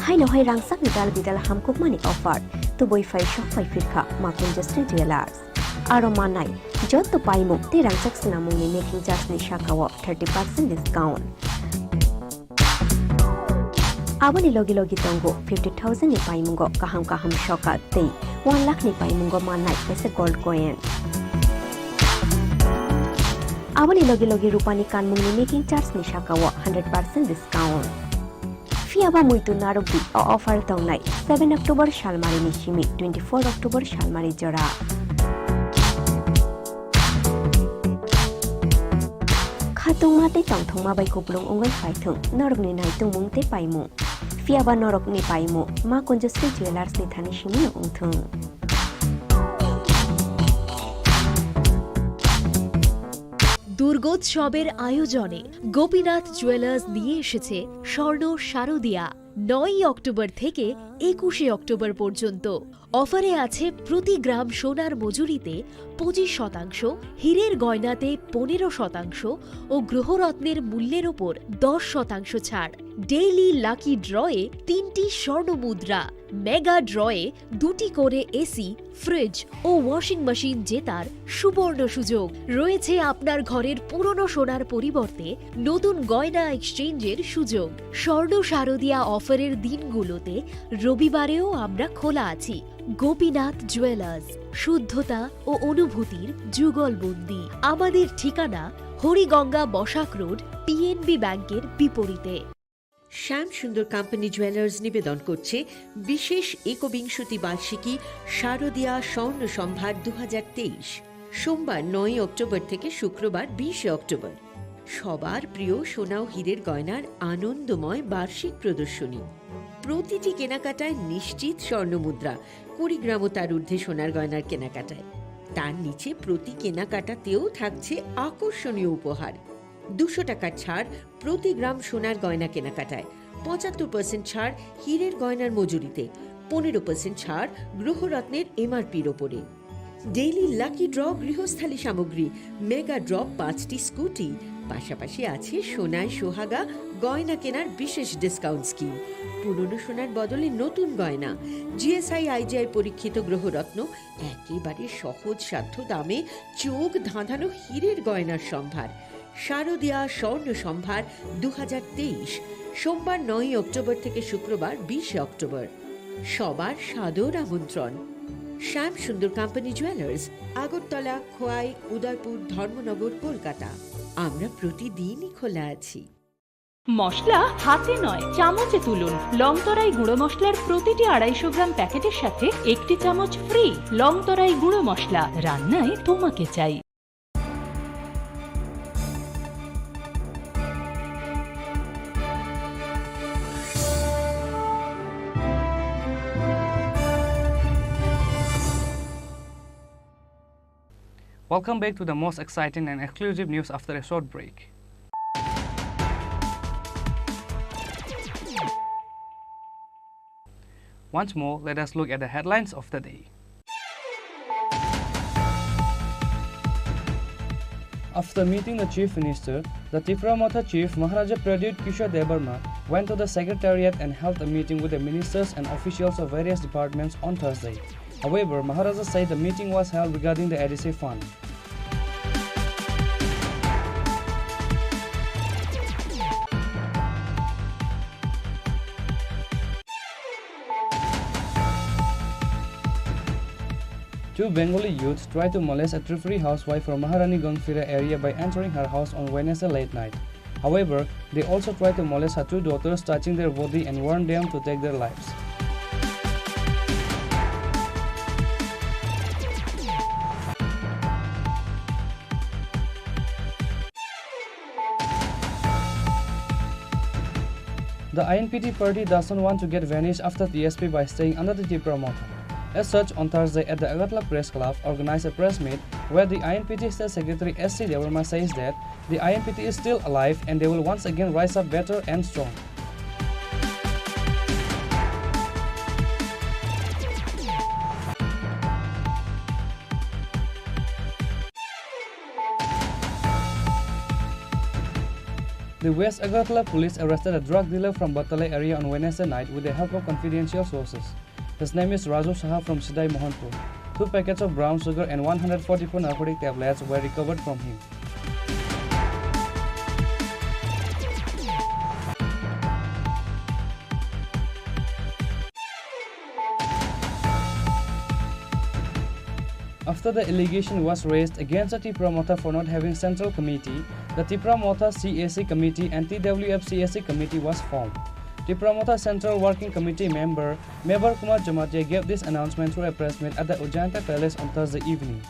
Haino hai rangchakni dal bidal hamkukmani offer tubui phai sok phai phirkha Makunjasri Jewellers. Aro mannai jotto paimung tei rangchak swnamungni making charge ni sakao thirty percent discount. Aboni logi logi tongo fifty thousand ni paimungo kaham kaham sokat tei one lakh ni paimungo mannai kaisa gold coin. Aboni logi logi rupani kanmungni making charge ni sakao hundred percent discount. Phiya ba muitu narwk di, o offer tongnai seven October salmari ni simi twenty-four October salmari jora. Khatungma tei tongthokma bai kupulung wngwi phaithung norokni naitungmung tei paimung. Phiya ba norokni paimung Makunjasri Jewellers ni thani simi wngthung. দুর্গোৎসবের আয়োজনে গোপীনাথ জুয়েলার্স নিয়ে এসেছে স্বর্ণ শারদিয়া। নয়ই অক্টোবর থেকে একুশে অক্টোবর পর্যন্ত। অফারে আছে প্রতি গ্রাম সোনার মজুরিতে পঁচিশ শতাংশ, হীরের গয়নাতে পনেরো শতাংশ ও গ্রহরত্নের মূল্যের ওপর দশ শতাংশ ছাড়। ডেইলি লাকি ড্রয়ে তিনটি স্বর্ণ মুদ্রা, মেগা ড্রয়ে দুটি করে এসি, ফ্রিজ ও ওয়াশিং মেশিন জেতার সুবর্ণ সুযোগ। রয়েছে আপনার ঘরের পুরনো সোনার পরিবর্তে নতুন গয়না এক্সচেঞ্জের সুযোগ। স্বর্ণ শারদিয়া অফারের দিনগুলোতে রবিবারেও আমরা খোলা আছি। গোপীনাথ জুয়েলার্স, শুদ্ধতা ও অনুভূতির যুগলবন্দি। আমাদের ঠিকানা হরিগঙ্গা বসাক রোড, পিএনবি ব্যাংকের বিপরীতে। শ্যাম সুন্দর কোম্পানি জুয়েলার্স নিবেদন করছে বিশেষ একবিংশতি বার্ষিকী শারদীয়া স্বর্ণ সম্ভার দু হাজার তেইশ। সোমবার নয়ই অক্টোবর থেকে শুক্রবার বিশে অক্টোবর। সবার প্রিয় সোনা ও হীরের গয়নার আনন্দময় বার্ষিক প্রদর্শনী। প্রতিটি কেনাকাটায় নিশ্চিত স্বর্ণ মুদ্রা, কুড়ি গ্রাম ও তার ঊর্ধ্বে সোনার গয়নার কেনাকাটায়। তার নিচে প্রতি কেনাকাটাতেও থাকছে আকর্ষণীয় উপহার। দুশো টাকার ছাড় প্রতি গ্রাম সোনার গয়না কেনাকাটায়, পঁচাত্তর পার্সেন্ট ছাড় হীরের গয়নার মজুরিতে, পনেরো পার্সেন্ট ছাড় গ্রহরত্নের এমআরপির ওপরে। ডেইলি লাকি ড্র গৃহস্থালী সামগ্রী, মেগা ড্র পাঁচটি স্কুটি, পাশাপাশি আছে সোনায় সোহাগা গয়না কেনার বিশেষ ডিসকাউন্ট স্কিম। পুরনো সোনার বদলে নতুন গয়না, জিএসআই আইজিআই পরীক্ষিত গ্রহরত্ন, একেবারে সহজসাধ্য দামে চোখ ধাঁধানো হীরের গয়নার সম্ভার। শারদীয়া স্বর্ণ সম্ভার দু হাজার তেইশ, সোমবার নয়ই অক্টোবর থেকে শুক্রবার বিশে অক্টোবর। সবার সাদর আমন্ত্রণ। শ্যাম সুন্দর কোম্পানি জুয়েলার্স, আগরতলা, খোয়াই, উদয়পুর, ধর্মনগর, কলকাতা। আমরা প্রতিদিনই খোলা আছি। মশলা হাতে নয়, চামচে তুলুন। লংতরাই গুঁড়ো মশলার প্রতিটি আড়াইশো গ্রাম প্যাকেটের সাথে একটি চামচ ফ্রি। লংতরাই গুঁড়ো মশলা, রান্নায় তোমাকে চাই। Welcome back to the most exciting and exclusive news after a short break. Once more, let us look at the headlines of the day. After meeting the Chief Minister, the Tipra Motha Chief Maharaja Pradyut Kishore Debbarma went to the Secretariat and held a meeting with the ministers and officials of various departments on Thursday. However, Maharaja said the meeting was held regarding the A D C fund. Two Bengali youths tried to molest a Tripuri housewife from Maharani Gangphira area by entering her house on Wednesday late night. However, they also tried to molest her two daughters, touching their body and warned them to take their lives. The I N P T party doesn't want to get vanished after T S P by staying under the Tipra Motha. As such, on Thursday at the Agartala Press Club, organized a press meet where the I N P T State Secretary S C Debbarma says that the I N P T is still alive and they will once again rise up better and strong. The West Agartala police arrested a drug dealer from Batalai area on Wednesday night with the help of confidential sources. His name is Raju Saha from Sidai Mohanpur. Two packets of brown sugar and one hundred forty-four narcotic tablets were recovered from him. After the allegation was raised against the Tipra Motha for not having central committee, the Tipra Motha C A C committee and T W F C A C committee was formed. Tipra Motha Central Working Committee member Mebar Kumar Jamatia gave this announcement through a press meet at the Ajanta Palace on Thursday evening.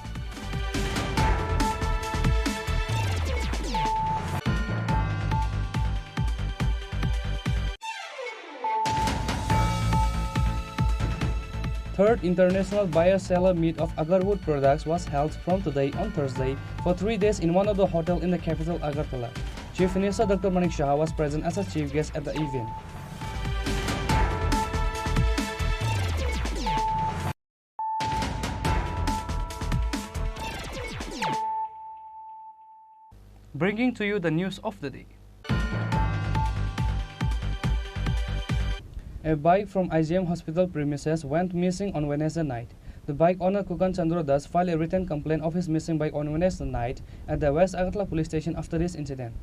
Third International Buyer-Seller Meet of Agarwood Products was held from today on Thursday for three days in one of the hotel in the capital Agartala. Chief Minister Doctor Manik Saha was present as a chief guest at the event. Bringing to you the news of the day. A bike from I G M hospital premises went missing on Wednesday night. The bike owner Kukan Chandra Das filed a written complaint of his missing bike on Wednesday night at the West Agartala police station after this incident.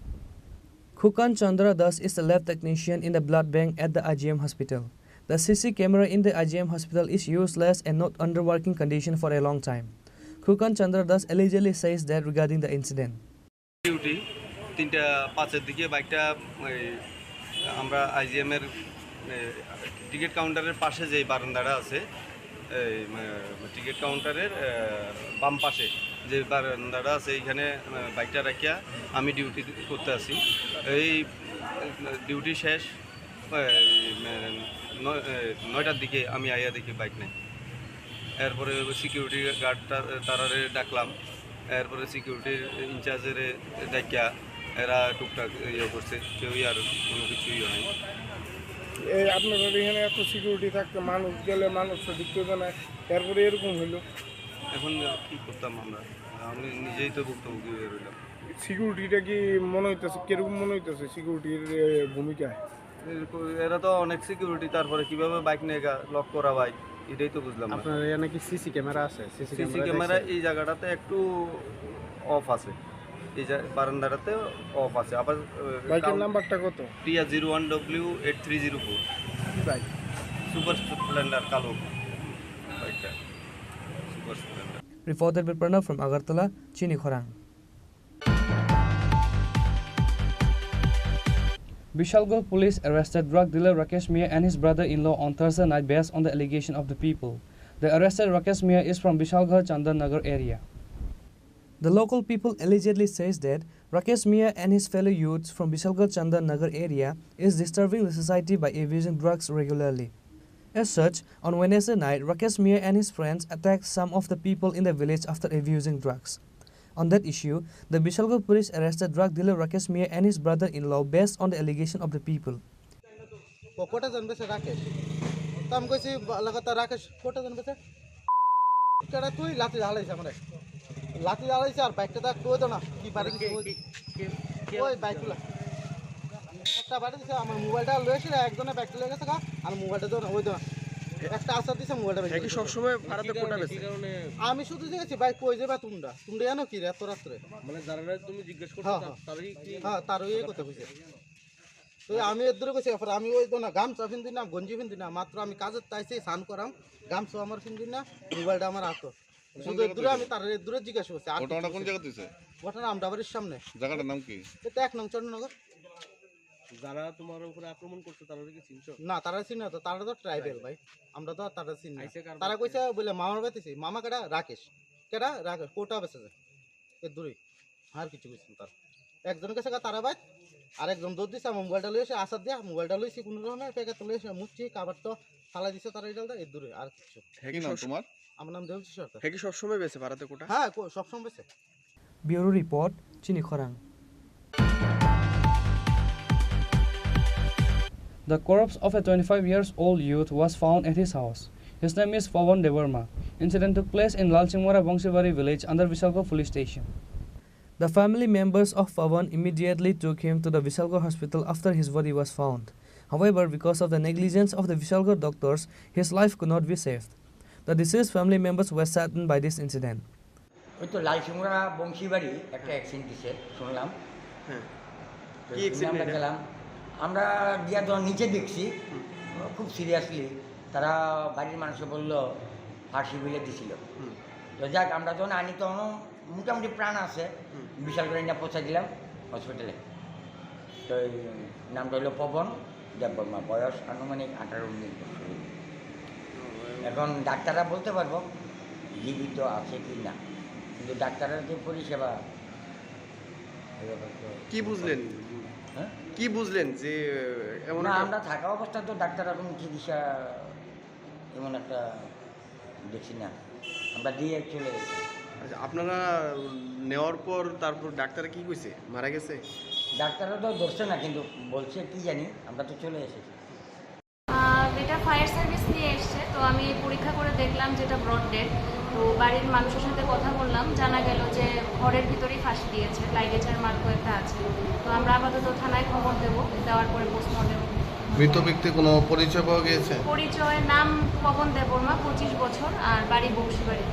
Kukan Chandra Das is the lab technician in the blood bank at the I G M hospital. The C C camera in the I G M hospital is useless and not under working condition for a long time. Kukan Chandra Das allegedly says that regarding the incident. Duty তিনটা পাঁচের দিকে বাইকটা ওই আমরা আইজিএম এর, এ, টিকিট কাউন্টারের পাশে যে বারান্দাটা আছে, এই, এ, টিকিট কাউন্টারের, এ, বাম পাশে যে বারান্দাটা আছে, এইখানে, এ, বাইকটা রাখিয়া আমি ডিউটি করতে আছি। এই, এ, ডিউটি শেষ, এ, এ, ন-, এ, নয়টার দিকে আমি আইয়া দেখি বাইক নাই। এরপরে সিকিউরিটি গার্ড তা-, তারারে ডাকলাম। এরপরে সিকিউরিটির ইনচার্জেরে ডাকিয়া এরা টুকটাক ইয়ে করছে, কেউই আর কোনো কিছু ইয়ে নাই। এই আপনাদের এখানে এত সিকিউরিটি থাকতে মানুষ গেলে মানুষ তো ঢুকতে দেয় না, এরপরে এরকম হইলো। এখন কি করতাম আমরা? আমি নিজেই তো ভুক্তভোগী হয়ে রইলাম। সিকিউরিটিটা কি মনে হইতেছে, কিরকম মনে হইতেছে সিকিউরিটির, এ, ভূমিকা? এরকম, এরা তো অনেক সিকিউরিটি, তারপরে কিভাবে বাইক নিয়ে গা-, লক করা বাইক, এটাই তো বুঝলাম না। আপনার এখানে কি সিসি ক্যামেরা আছে? সিসি সিসি ক্যামেরা ক্যামেরা দেখছেন? এই জায়গাটাতে একটু অফ আছে, এই জা-, বারান্দাটাতে অফ আছে। আবার, আহ, বাইকের কাউন-, নাম্বারটা কত? TR zero one W eight three zero four. কি বাইক? সুপার স্প্লেন্ডার কালো বাইকটা, super splendor. Reported by Pranav from Agartala, Chini Khorang. Bishalgarh police arrested drug dealer Rakesh Mia and his brother-in-law on Thursday night based on the allegation of the people. The arrested Rakesh Mia is from Bishalgarh Chandan Nagar area. The local people allegedly says that Rakesh Mia and his fellow youths from Bishalgarh Chandan Nagar area is disturbing the society by abusing drugs regularly. As such, on Wednesday night, Rakesh Mia and his friends attacked some of the people in the village after abusing drugs. On that issue, the Bishalgarh police arrested drug dealer Rakesh Mia and his brother-in-law based on the allegation of the people. ও কোটা জানবে সে রাকেশ? তো আমি কইছি, বা-, লাগাতার রাকেশ কোটা জানবে সে? কেডা তুই লাঠি হালাইছে আমারে। লাঠি হালাইছে আর বাইকটা তো একটু ওই দাও না, কি বাড়ি দিছে ওই, কে, কে, কে ওই বাইকগুলা। একটা বাড়ি দিছে, আমার মোবাইলটা লয়ে এসে একজনে বাইকটা লয়ে গেছে গা, আর মোবাইলটা দাও না, ওই দাও না। একটা আসার দিছে মোবাইলটা বাইক একই সবসময় ভাড়াতে কোটা বেচে। আমি শুধু জিজ্ঞেস করছি, "ভাই, কই যাবা তোমরা? তোমরা জানো কি রে এত রাত্রে?" মানে যারা তুমি জিজ্ঞেস করছো, হ্যাঁ, তা-, হ্যাঁ। তারাই কি হ্যাঁ, তার ওই কথা কইছে। তো আমি এর দূরে কইছি, এরপর আমি ওই তো না গামছা পিন্দি না, গঞ্জি পিন্দি না, মাত্র আমি কাজের তাইছি, স্নান করাম, গামছা আমার পিন্দি না, মোবাইলটা আমার হাতে। শুধু এর দূরে আমি তার এর দূরে জিজ্ঞাসা করছি, আর ঘটনাটা কিছু কোন জায়গাতে হইছে? ঘটনা আমডাবাড়ির সামনে। জায়গাটার নাম কি? এটা এক নং চন্দ্রনগর। যারা তোমার উপরে আক্রমণ করছে, তারা কি চিনছো? না, তারা চিনি না তো, তারা তো ট্রাইবেল ভাই, আমরা তো আর তারা চিনি না। আইসে কার তারা বাড়িতে? কইছে বলে মামার বাড়িতে, মামা কেডা? রাকেশ। কেডা? রাকেশ। কোটা বেচে যায়। এর দূরে। আর কিছু কিছু না তার। একজন গেছে গা তারাবাদ, আর একজন দৌড় দিছে, আমার মোবাইলটা লইছে, আসার দিয়া মোবাইলটা লইছি কোনো রকমে, প্যাকেট লইছে, মুচ্ছি, কাবার তো ফালাই দিছে তারা এটা, এর দূরে আর কিছু। হে কি নাম তোমার? আমার নাম দেবজিৎ সরকার। হে কি সবসময় বেচে ভাড়াতে কোটা? হ্যাঁ, কো-, সবসময় বেচে। Bureau report, Chini Khorang. The corpse of a twenty-five years old youth was found at his house. His name is Pawan Debbarma. Incident took place in Lalsingmura Bongsibari village under Bishalgarh police station. The family members of Pawan immediately took him to the Vishalgarh hospital after his body was found. However, because of the negligence of the Vishalgarh doctors, his life could not be saved. The deceased family members were saddened by this incident. ওই তো লালসিমুরা বংশীবাড়ি একটা অ্যাক্সিডেন্ট দিছে শুনলাম। হ্যাঁ। তো কি শুনে অ্যাক্সিডেন্ট আমরা এটা? গেলাম, আমরা গিয়া যখন নিচে দেখছি, হুম। খুব সিরিয়াসলি তারা বাড়ির মানুষে বলল ফাঁসি বলে দিছিল। হুম। তো যাক, আমরা যখন আনি তখনও মোটামুটি প্রাণ আছে, হুম। বিশাল করে নিয়ে পৌঁছে দিলাম হসপিটালে। তো এই নামটা হলো পবন দেববর্মা, বয়স আনুমানিক আঠারো উনিশ বছর। ও, এখন ডাক্তাররা বলতে পারবো জীবিত আছে কি না, কিন্তু ডাক্তারের যে পরিষেবা, এই ব্যাপারে তো কি বুঝলেন? হ্যাঁ? কি বুঝলেন যে এমন না, একটা আমরা থাকা অবস্থায় তো ডাক্তার এখন চিকিৎসা এমন একটা দেখছি না, আমরা দিয়ে চলে গেছি। আচ্ছা, আপনারা নেওয়ার পর তারপর ডাক্তারে কি কইছে? মারা গেছে? ডাক্তাররা তো ধরছে না, কিন্তু বলছে কি জানি, আমরা তো চলে এসেছি। আহ, এটা ফায়ার সার্ভিস নিয়ে এসছে, তো আমি পরীক্ষা করে দেখলাম যেটা ব্রড ডেড। তো বাড়ির মানুষের সাথে কথা বললাম, জানা গেল যে ঘরের ভিতরেই ফাঁসি দিয়েছে, লাইগেচার মার্কও একটা আছে। তো আমরা আপাতত থানায় খবর দেবো, দেওয়ার পরে পোস্টমর্টেম। মৃত ব্যক্তির কোনো পরিচয় পাওয়া গিয়েছে? পরিচয়, নাম পবন দেববর্মা, পঁচিশ বছর, আর বাড়ি বংশীবাড়ি।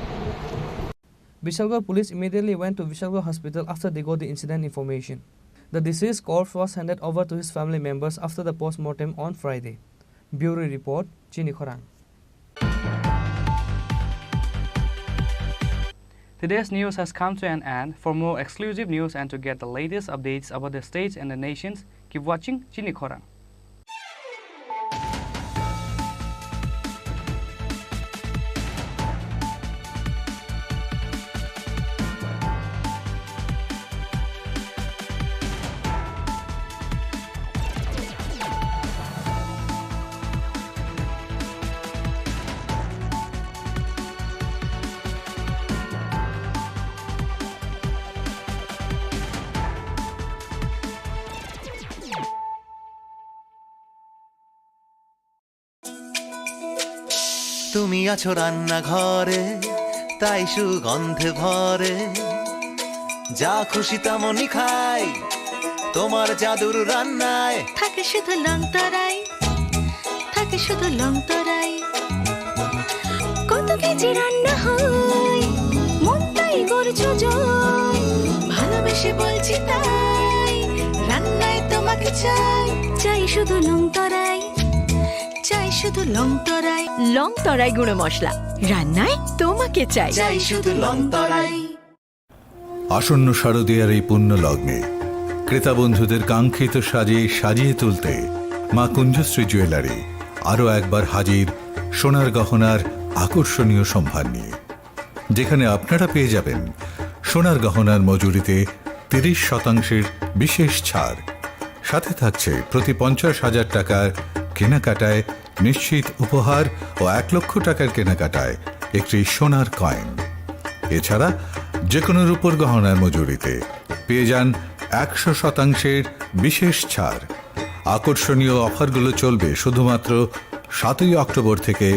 Vishalgarh police immediately went to Vishalgarh hospital after they got the incident information. The deceased corpse was handed over to his family members after the post-mortem on Friday. Bureau report, Chini Khorang. Today's news has come to an end. For more exclusive news and to get the latest updates about the states and the nations, keep watching Chini Khorang. তুমি আছো রান্নাঘরে, তাই সুগন্ধে ভরে। যা খুশি তেমনই খাই তোমার জাদুর রান্নায়। থাকে শুধু লংতরাই, থাকে শুধু লংতরাই। কত কেজি রান্না হয়, মনটাই করছো জয়। ভালোবেসে বলছি তাই, রান্নায় তোমাকে চাই। চাই শুধু লংতরাই, চাই শুধু লংতরাই। লংতরাই গুঁড়ো মশলা, রান্নায় তোমাকে চাই। চাই শুধু লংতরাই। আসন্ন শারদীয়ার এই পুণ্য লগ্নে ক্রেতা বন্ধুদের কাঙ্ক্ষিত সাজে সাজিয়ে তুলতে মা কুঞ্জশ্রী জুয়েলারি আরও একবার হাজির সোনার গহনার আকর্ষণীয় সম্ভার নিয়ে, যেখানে আপনারা পেয়ে যাবেন সোনার গহনার মজুরিতে তিরিশ শতাংশের বিশেষ ছাড়। সাথে থাকছে প্রতি পঞ্চাশ হাজার টাকার কেনাকাটায় নিশ্চিত উপহার ও এক লক্ষ টাকার কেনাকাটায় একটি সোনার কয়েন। এছাড়া যে কোনো রূপোর গহনার মজুরিতে পেয়ে যান একশো শতাংশের বিশেষ ছাড়। আকর্ষণীয় অফারগুলো চলবে শুধুমাত্র সাতই অক্টোবর থেকে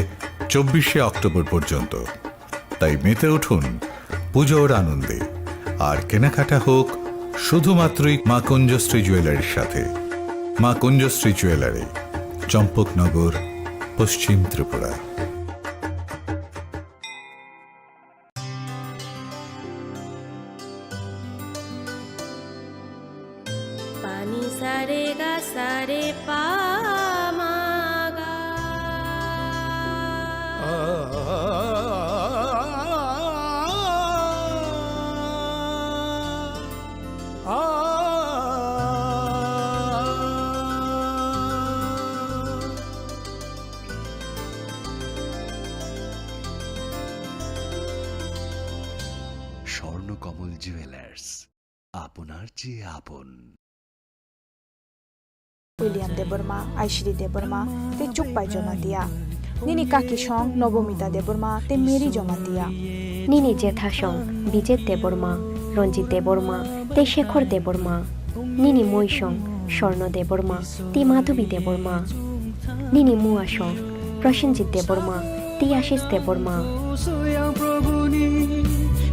চব্বিশে অক্টোবর পর্যন্ত। তাই মেতে উঠুন পুজোর আনন্দে, আর কেনাকাটা হোক শুধুমাত্রই মা কুঞ্জশ্রী জুয়েলারির সাথে। মা কুঞ্জশ্রী জুয়েলারি, চম্পকনগর, পশ্চিম Tripura. Pani sa re ga sa re pa ma ga. Swarnakamal jewellers, আপনার চেয়ে আপন। William Debbarma, Aishri Debbarma, tei Chukpai Jamatia. Nini kaki song Nobomita Debbarma tei Mary Jamatia. Nini jetha song Bijet Debbarma, Ranjit Debbarma tei Shekhar Debbarma. Nini moi song Swarno Debbarma tei Madhubi Debbarma. Nini mua song Prasenjit Debbarma tei Ashish Debbarma. Soyang Prabhuni,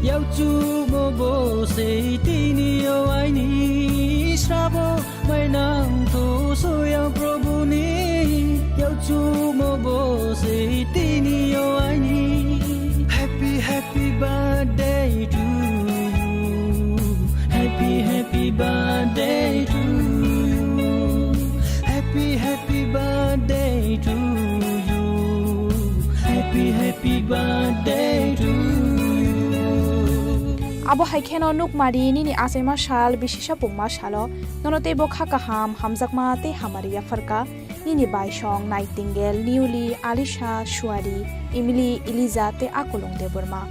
yauchu mo bo sei tini o aini srabo mainang tho soyang Prabhuni, yauchu mo bo sei tini o aini. Happy, happy birthday to you. Happy, happy birthday to you. Happy, happy birthday to you. Happy, happy birthday to you. Abo hai kheno nukmari nini achaima sal, bisisa pungma salo nono teibo kha kaham, hamjakma tei hamari yapharkha. Nini bai song Nightingale, Niuli, Alisha, Suari, Emily, Eliza tei Akulung Debbarma.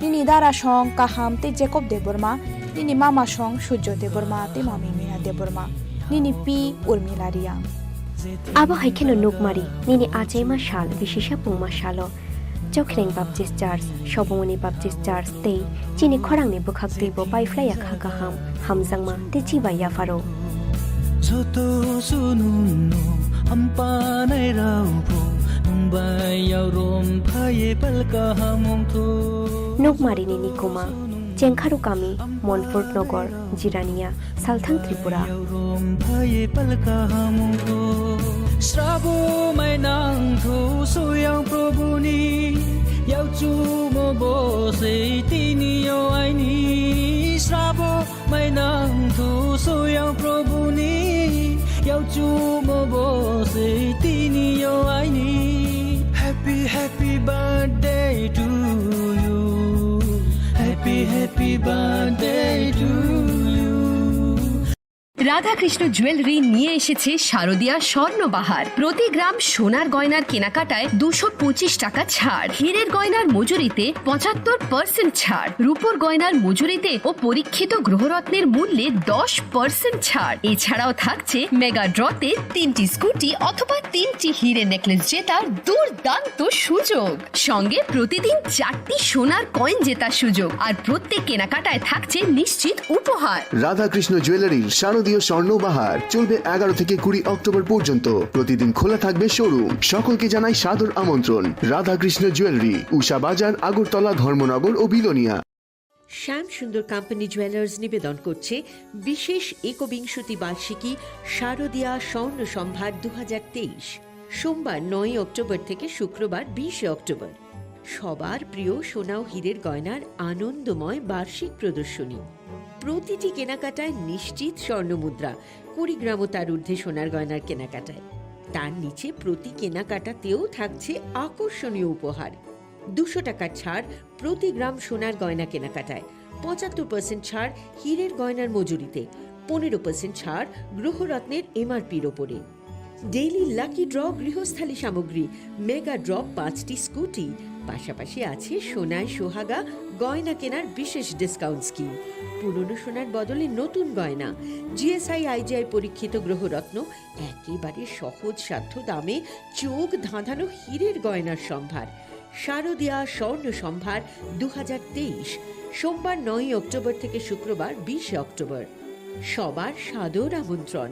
Nini dara song Kaham tei Jacob Debbarma. Nini mama song Surjo Debbarma tei mami Mina Debbarma. Nini pi Urmila Riang. Abo hai kheno nukmari nini achaima sal, bisisa pungma salo. Chokhreng Baptist Church, Sobongoni Baptist Church tei chini khorangni bwkhak twibo paiphlaiya kha kaham, hamjakma tei chibai yapharo. Joto sunungno hampanai rao pho, nwng bai yao rom phaiye pal kaham wngtho. Nukmarini nikuma, Chengkharu kami, Monfort Nogor, Jirania, Salthang Tripura. Srabo mainang tho soyang Prabhuni, yauchu mo bo sei tini o aini. Srabo mainang tho soyang Prabhuni, yauchu mo bo sei tini o aini. Happy, happy birthday to you. Happy, happy birthday to you. Radhakrishna jewellery নিয়ে এসেছে শারদিয়া স্বর্ণবাহার। প্রতি গ্রাম সোনার গয়নার কেনাকাটায় দুশো পঁচিশ টাকা ছাড়, হীরের গয়নার মজুরিতে পঁচাত্তর পার্সেন্ট ছাড়, রূপোর গয়নার মজুরিতে ও পরীক্ষিত গ্রহরত্নের মূল্যে দশ পার্সেন্ট ছাড়। এছাড়াও থাকছে মেগা ড্রতে তিনটি স্কুটি অথবা তিনটি হীরে নেকলেস জেতার দুর্দান্ত সুযোগ। সঙ্গে প্রতিদিন চারটি সোনার কয়েন জেতার সুযোগ, আর প্রত্যেক কেনাকাটায় থাকছে নিশ্চিত উপহার। রাধাকৃষ্ণ জুয়েলারির শারদীয় স্বর্ণবাহার চলবে এগারো থেকে কুড়ি অক্টোবর পর্যন্ত। প্রতিদিন খোলা থাকবে শোরুম। সকলকে জানাই সাদর আমন্ত্রণ। রাধাকৃষ্ণ জুয়েলারি, উষা বাজার, আগরতলা, ধর্মনগর ও বিলোনিয়া। শ্যাম সুন্দর কোম্পানি জুয়েলার্স নিবেদন করছে বিশেষ একবিংশতি বার্ষিকী শারদীয়া স্বর্ণ সম্ভার দু হাজার তেইশ। সোমবার নয়ই অক্টোবর থেকে শুক্রবার বিশে অক্টোবর। সবার প্রিয় সোনা ও হীরের গয়নার আনন্দময় বার্ষিক প্রদর্শনী। প্রতিটি কেনাকাটায় নিশ্চিত স্বর্ণমুদ্রা, কুড়ি গ্রাম ও তার ঊর্ধ্বে সোনার গয়নার কেনাকাটায়। তার নিচে প্রতি কেনাকাটাতেও থাকছে আকর্ষণীয় উপহার। দুশো টাকার ছাড় প্রতি গ্রাম সোনার গয়না কেনাকাটায়, পঁচাত্তর পার্সেন্ট ছাড় হীরের গয়নার মজুরিতে, পনেরো পার্সেন্ট ছাড় গ্রহরত্নের এমআরপির ওপরে। ডেইলি লাকি ড্র গৃহস্থালী সামগ্রী, মেগা ড্র পাঁচটি স্কুটি, পাশাপাশি আছে সোনায় সোহাগা গয়না কেনার বিশেষ ডিসকাউন্ট স্কিম। পুরনো সোনার বদলে নতুন গয়না, জিএসআই আইজিআই পরীক্ষিত গ্রহরত্ন, একেবারে সহজসাধ্য দামে চোখ ধাঁধানো হীরের গয়নার সম্ভার। শারদীয়া স্বর্ণ সম্ভার দু হাজার তেইশ, সোমবার নয়ই অক্টোবর থেকে শুক্রবার বিশে অক্টোবর। সবার সাদর আমন্ত্রণ।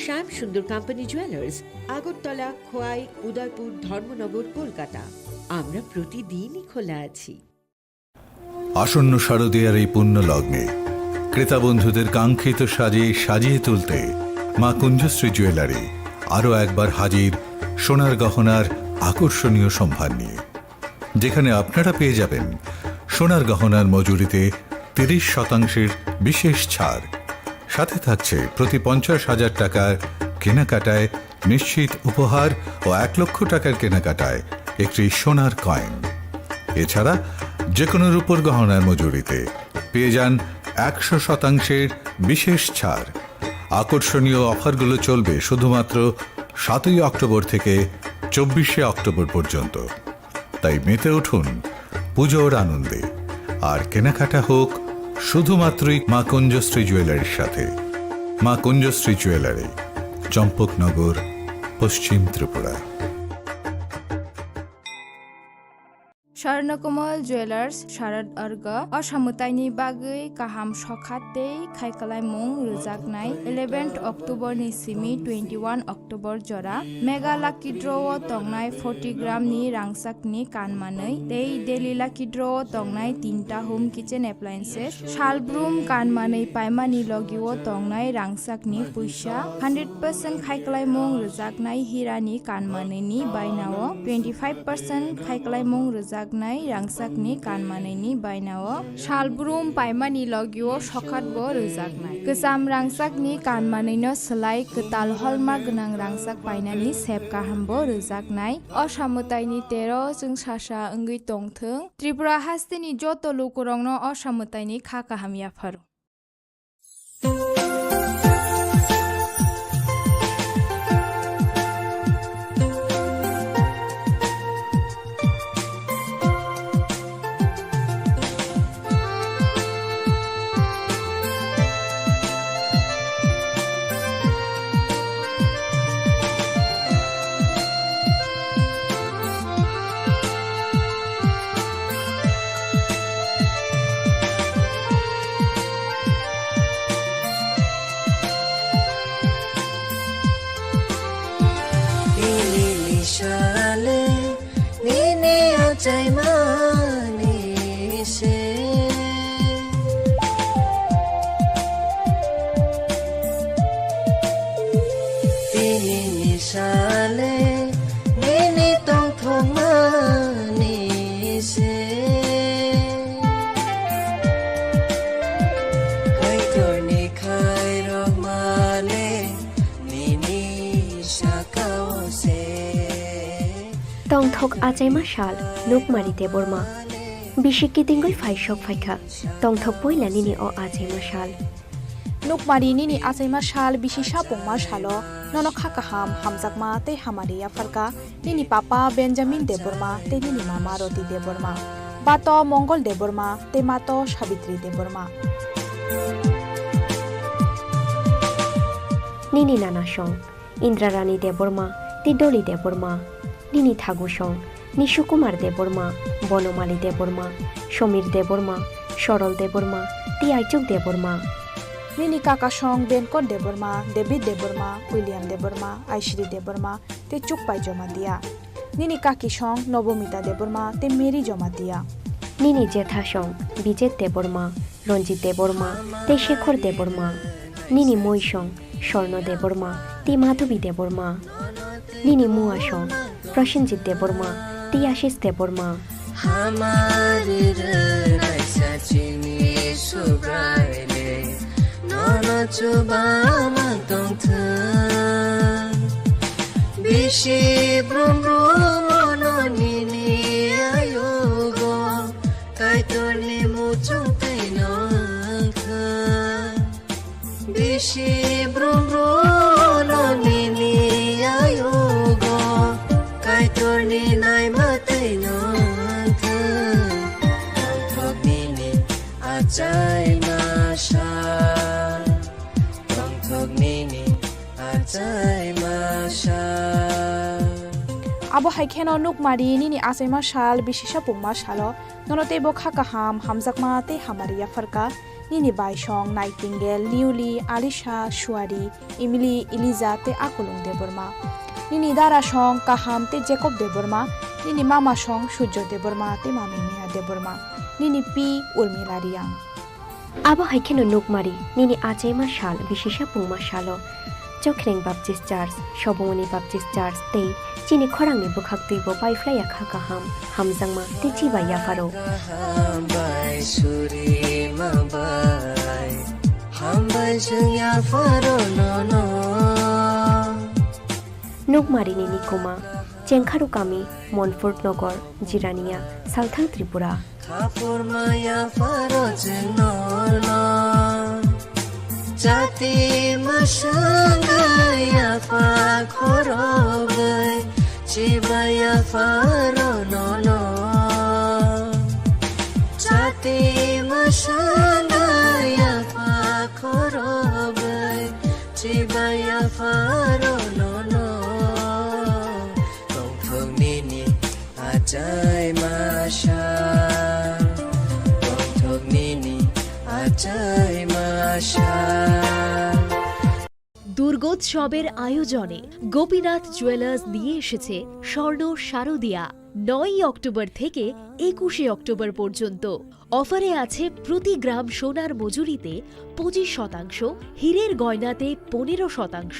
শ্যাম সুন্দর কোম্পানি জুয়েলার্স, আগরতলা, খোয়াই, উদয়পুর, ধর্মনগর, কলকাতা। আমরা প্রতিদিনই খোলা আছি। আসন্ন শারদীয়ার এই পুণ্য লগ্নে ক্রেতা বন্ধুদের কাঙ্ক্ষিত সাজে সাজিয়ে তুলতে মা কুঞ্জশ্রী জুয়েলারি আরও একবার হাজির সোনার গহনার আকর্ষণীয় সম্ভার নিয়ে, যেখানে আপনারা পেয়ে যাবেন সোনার গহনার মজুরিতে তিরিশ শতাংশের বিশেষ ছাড়। সাথে থাকছে প্রতি পঞ্চাশ হাজার টাকার কেনাকাটায় নিশ্চিত উপহার ও এক লক্ষ টাকার কেনাকাটায় একটি সোনার কয়েন। এছাড়া যে কোনো রূপোর গহনার মজুরিতে পেয়ে যান একশো শতাংশের বিশেষ ছাড়। আকর্ষণীয় অফারগুলো চলবে শুধুমাত্র সাতই অক্টোবর থেকে চব্বিশে অক্টোবর পর্যন্ত। তাই মেতে উঠুন পুজোর আনন্দে, আর কেনাকাটা হোক শুধুমাত্রই মা কুঞ্জশ্রী জুয়েলারির সাথে। মা কুঞ্জশ্রী জুয়েলারি, চম্পকনগর, পশ্চিম Tripura. Swarnakomal Jewelers, Sharad Arga, o samwtaini bagwi kaham sokha tei khaikwlaimung rwjaknai eleventh October ni simi twenty-one October jora Mega Lucky Draw o tongnai forty gram ni rangchak ni kan manwi tei Daily Lucky Draw o tongnai tinta home kitchen appliances, salbrum kan manwi paimani logi o tongnai rangchak ni puisa, hundred percent khaikwlaimung rwjaknai hira ni kan manwi ni baina o, twenty five percent khaikwlaimung rwjaknai rangchak ni kan manwi ni baina o, salbrum paimani logi o sokhat bo rwjaknai. Kwcham rangchak ni kan manwi no swlai kwtal holma gwnang rangchak painani sep kaham bo rwjaknai. O samwtai ni tero chwngsasa wngwi tongthwng. Tripura haste ni joto lukurok no o samwtai ni kha kaham yapharo. Nini sale, nini achaimani se. Tini ni sale, nini tongthokmani se. Kaitorni khairokmale, nini sakao se. Tongthok achaima sal, Nukmari Debbarma. Bisi kitingwi phaisok phaikha, tongthok poila nini o achaima sal. Nukmari nini achaima sal bisi sapungma salo, nono kha kaham, hamjakma tei hamari yapharkha nini papa Benjamin Debbarma tei nini mama Roti Debbarma. Bato Mongol Debbarma tei mato Sabitri Debbarma. Nini nana song. Indrarani Debbarma, tei Doli Debbarma, nini thagusong, Nishu Kumar Debbarma, Bonomali Debbarma, Somir Debbarma, Sorol Debbarma, tei Aichuk Debbarma. Nini kaka song Benkot Debbarma, David Debbarma, William Debbarma, Aishri Debbarma tei Chukpai Jamatia. Nini kaki song Nobomita Debbarma tei Mary Jamatia. Nini jetha song Bijet Debbarma, Ranjit Debbarma tei Shekhar Debbarma. Nini moi song Swarno Debbarma tei Madhubi Debbarma. Nini mua song Prasenjit Debbarma tei Ashish Debbarma. Hamari rwnai sa chini Subraile, nono chuba mantong thung. Bisi brum brum ono nini ayugo, Kaitorni muchung tei nong thung. Bisi brum brum no nini ayugo, Kaitorni naima tei nong thung. Tongthok nini achai masa, tongthok nini achai masa. Abo hai kheno nukmari nini achaima sal, bisi sapungma salo, nono teibo kha kaham, hamjakma tei hamari yapharkha. Nini bai song Nightingale, Niuli, Alisha, Suari, Emily, Eliza tei Akolong Debbarma. Nini dara song Kaham tei Jacob Debbarma. Nini mama song Surjo Debbarma tei mami Neha Debbarma. Nini pi Urmila Riang. Abo hai kheno nukmari nini achaima sal, bisi sapungma salo. Chokhreng Baptist Church, Sobongoni Baptist Church tei chini khorangni bwkhak twibo paiphlaiya kha kaham, hamjakma tei chibai yapharo. Hambai suri mabai, hambai chwng yapharo nono. Nukmari nini kuma, Chengkharu kami, Monfort Nogor, Jirania, Salthang Tripura. Khapur maya pharo chwngno no. Chati mwswngwi apha khorogwi chibaya pharo nono. Chati mwswngwi apha khorogwi chibaya pharo nono. Tongthok nini achai masa, tongthok nini achai masa. দুর্গোৎসবের আয়োজনে গোপীনাথ জুয়েলার্স নিয়ে এসেছে স্বর্ণ শারদিয়া। নয়ই অক্টোবর থেকে একুশে অক্টোবর পর্যন্ত। অফারে আছে প্রতি গ্রাম সোনার মজুরিতে পঁচিশ শতাংশ, হীরের গয়নাতে পনেরো শতাংশ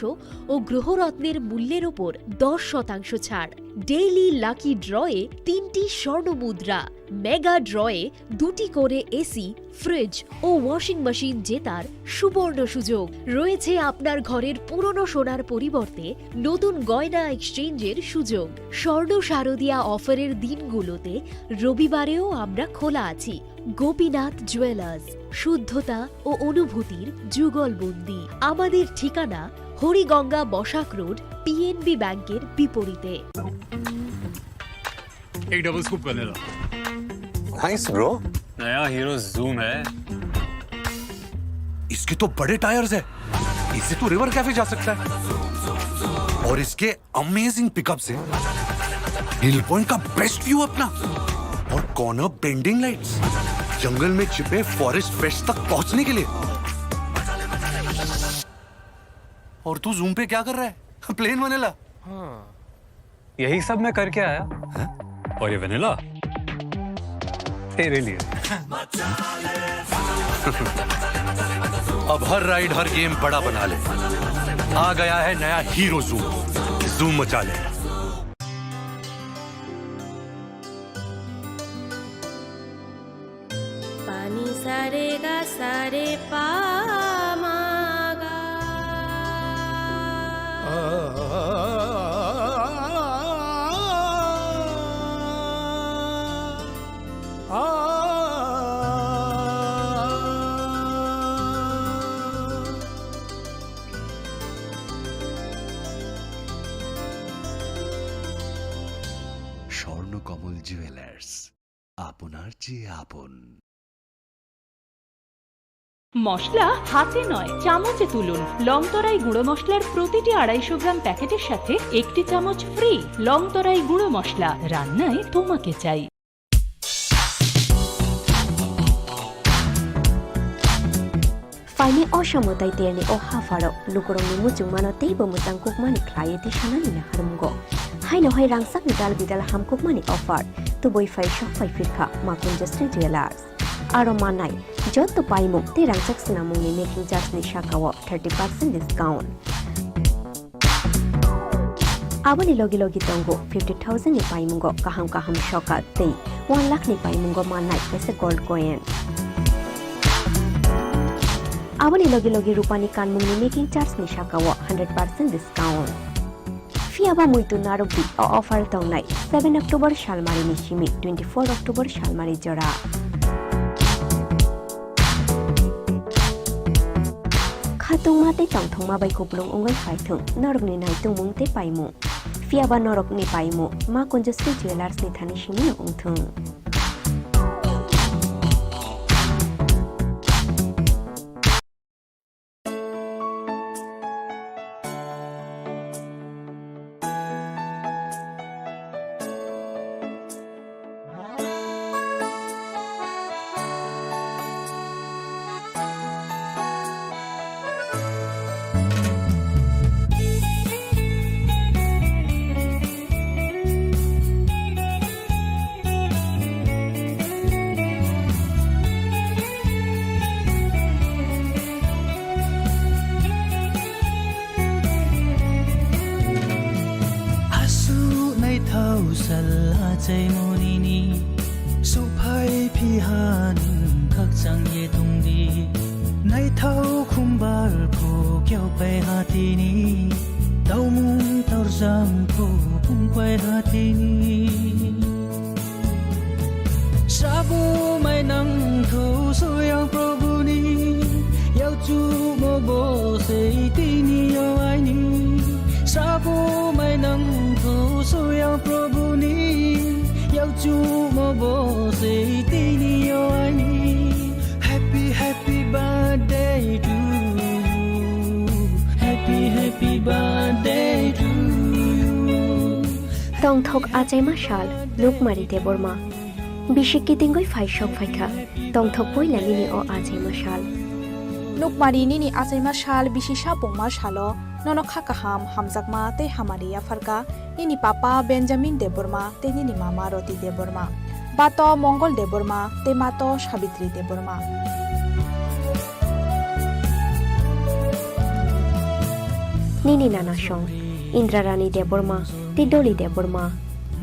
ও গ্রহরত্নের মূল্যের ওপর দশ শতাংশ ছাড়। ডেইলি লাকি ড্রয়ে তিনটি স্বর্ণ মুদ্রা, মেগা ড্রয়ে দুটি করে এসি, ফ্রিজ ও ওয়াশিং মেশিন জেতার সুবর্ণ সুযোগ। রয়েছে আপনার ঘরের পুরনো সোনার পরিবর্তে নতুন গয়না এক্সচেঞ্জের সুযোগ। স্বর্ণ শারদিয়া অফারের দিনগুলোতে রবিবারেও আমরা খোলা আছি। গোপীনাথ জুয়েলার্স, শুদ্ধতা ও অনুভূতির যুগলবন্দি। আমাদের ঠিকানা হরিগঙ্গা বসাক রোড, পিএনবি ব্যাংকের বিপরীতে। एक double scoop vanilla. Nice, bro। नया हीरो जूम है। इसके तो बड़े टायर्स है, इससे तो रिवर कैफे जा सकता है। और इसके अमेजिंग पिकअप से हिल पॉइंट का बेस्ट व्यू अपना। और कॉर्नर बेंडिंग लाइट्स, जंगल में छिपे फॉरेस्ट फ्रेश तक पहुंचने के लिए। और तू जूम पे क्या कर रहा है? Plane vanilla. हाँ। यही सब मैं करके आया। हैं? और ये वनीला? तेरे लिए। अब हर राइड, हर गेम बड़ा बना ले। आ गया है नया हीरो जूम। जूम मचा ले। Pani sare ga sare pa ma ga. Swarnakamal jewellers, আপনার চেয়ে আপন। মশলা হাতে নয়, চামচে তুলুন। লংতরাই গুঁড়ো মশলার প্রতিটি আড়াইশো গ্রাম প্যাকেটের সাথে একটি চামচ ফ্রি। লংতরাই গুঁড়ো মশলা, রান্নায় তোমাকে চাই। Aini o samo tei terni o hapharo lukurokni muchungmano teibo mwchang kukmani khlaiwi tisanani naharmungo. Haino hai rangchakni dal bidal hamkukmani offer tubui phai sok phai phirkha Makunjasri Jewellers. Aro mannai jotto paimung tei rangchak swnamungni making charge ni sakao thirty percent discount. Aboni logi logi tongo fifty thousand ni paimungo kaham kaham sokat tei one lakh ni paimungo mannai kaisa gold coin. Aboni logi logi rupani kanmungni making charge ni sakao hundred percent discount. Phiya ba muitu narwkdi, o offer tongnai seven October salmarini simi twenty-four October salmari jora. Khatungma tei tongthokma bai kupulung wngwi phaithwng norokni naitungmung tei paimung. Phiya ba norokni paimung Makunjasri Jewellers ni thani simi wngthwng. Aswk naithao sal achaimonini, suphai phiha nwng khakchang ye tongdi. Naithao khumbar phu kyaupai hatini, taumung torjang phu pungpai hatini. Srabo mai nangtho soyang Prabhuni, yauchumo bo sei tini yo aini. Srabo mai nangtho soyang Prabhuni, yauchumo bo sei tini yo aini. Happy, happy birthday to you. Happy, happy birthday to you. Tongthok achaima sal, Nukmari Debbarma. Bisi kitingwi phai sok phaikha, tongthok poila nini o achaima sal. Nukmari, nini achaima sal, bisi sapungma salo, nono kha kaham, hamjakma tei hamari yapharkha, nini papa Benjamin Debbarma tei nini mama Roti Debbarma. Bato Mongol Debbarma tei mato Sabitri Debbarma. Nini nana song, Indra Rani Debbarma tei Doli Debbarma.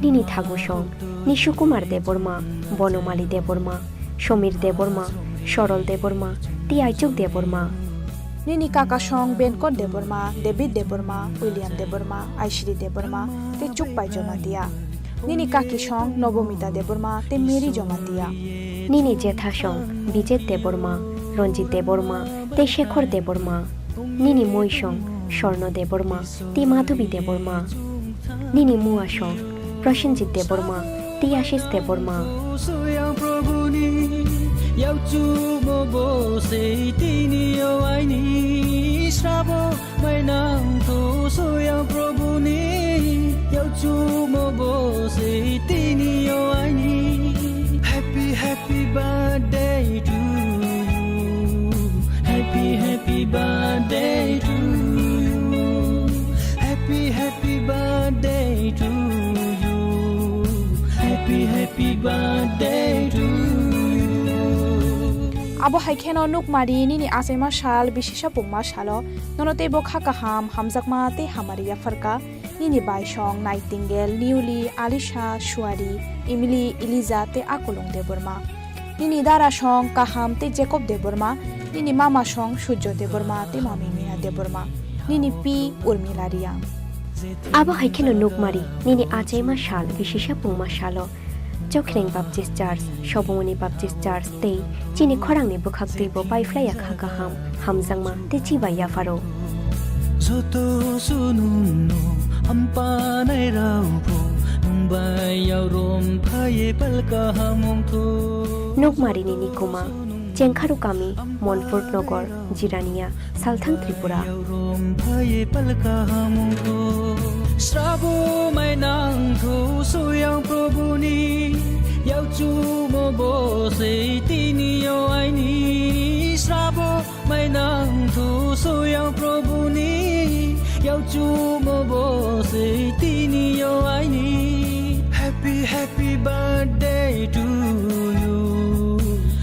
Nini thagu song, Nishu Kumar Debbarma, Bonomali Debbarma, Somir Debbarma, Sorol Debbarma tei Aichuk Debbarma. Nini kaka song, Benkot Debbarma, David Debbarma, William Debbarma, Aishri Debbarma tei Chukpai Jomatia. Nini kaki song, Nobomita Debbarma tei Mary Jomatia. Nini jetha song, Bijet Debbarma, Ranjit Debbarma tei Shekhor Debbarma. Nini moi song, Sorno Debbarma tei Madhubi Debbarma. Nini mua song, Prosenjit Debbarma tei Ashish Debbarma. Soyang Prabhuni, yauchumo bo sei tini yo aini. Srabo mai nangtho soyang Prabhuni, yauchumo bo sei tini yo aini. Happy, happy birthday to you. Happy, happy birthday to you. Happy, happy birthday to you. Happy, happy birthday to you. Abo hai kheno Nukmari, nini achaima sal, bisi sapungma salo, nono teibo kha kaham, hamjakma tei hamari yapharkha. Nini bai song, Nightingale, Niuli, Alisha, Suari, Emily, Eliza tei Akulung Debbarma. Nini dara song, Kaham tei Jacob Debbarma. Nini mama song, Surjo Debbarma tei mami Mina Debbarma. Nini pi, Urmila Riang. Abo hai kheno Nukmari, nini achaima sal, bisi sapungma salo, Chokhreng Baptist Church, Sobongoni Baptist Church tei chini khorangni bwkhak twibo paiphlaiya kha kaham, hamjakma tei chibai yapharo. Joto sunungno hampanai rao bo nwng bai yaorom phaiye pal kaham wngtho. Nukmarini nikuma, Chengkharu kami, Monpur Nogor, Jirania, Salthang Tripura. Srabo mai nangtho soyang Prabhuni, yauchumo bo sei tini yo aini. Srabo Nang thu soyang Prabhu ni yau chu mo bo se tini yo aini. Happy, happy birthday to you.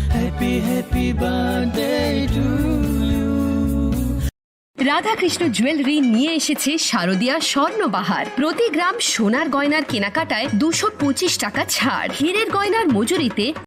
Happy, happy birthday to you. Radhakrishna jewellery নিয়ে এসেছে শারদিয়া স্বর্ণবাহার। প্রতি গ্রাম সোনার গয়নার কেনাকাটায় দুশো পঁচিশ টাকা ছাড়। হীরের গয়নার মজুরিতে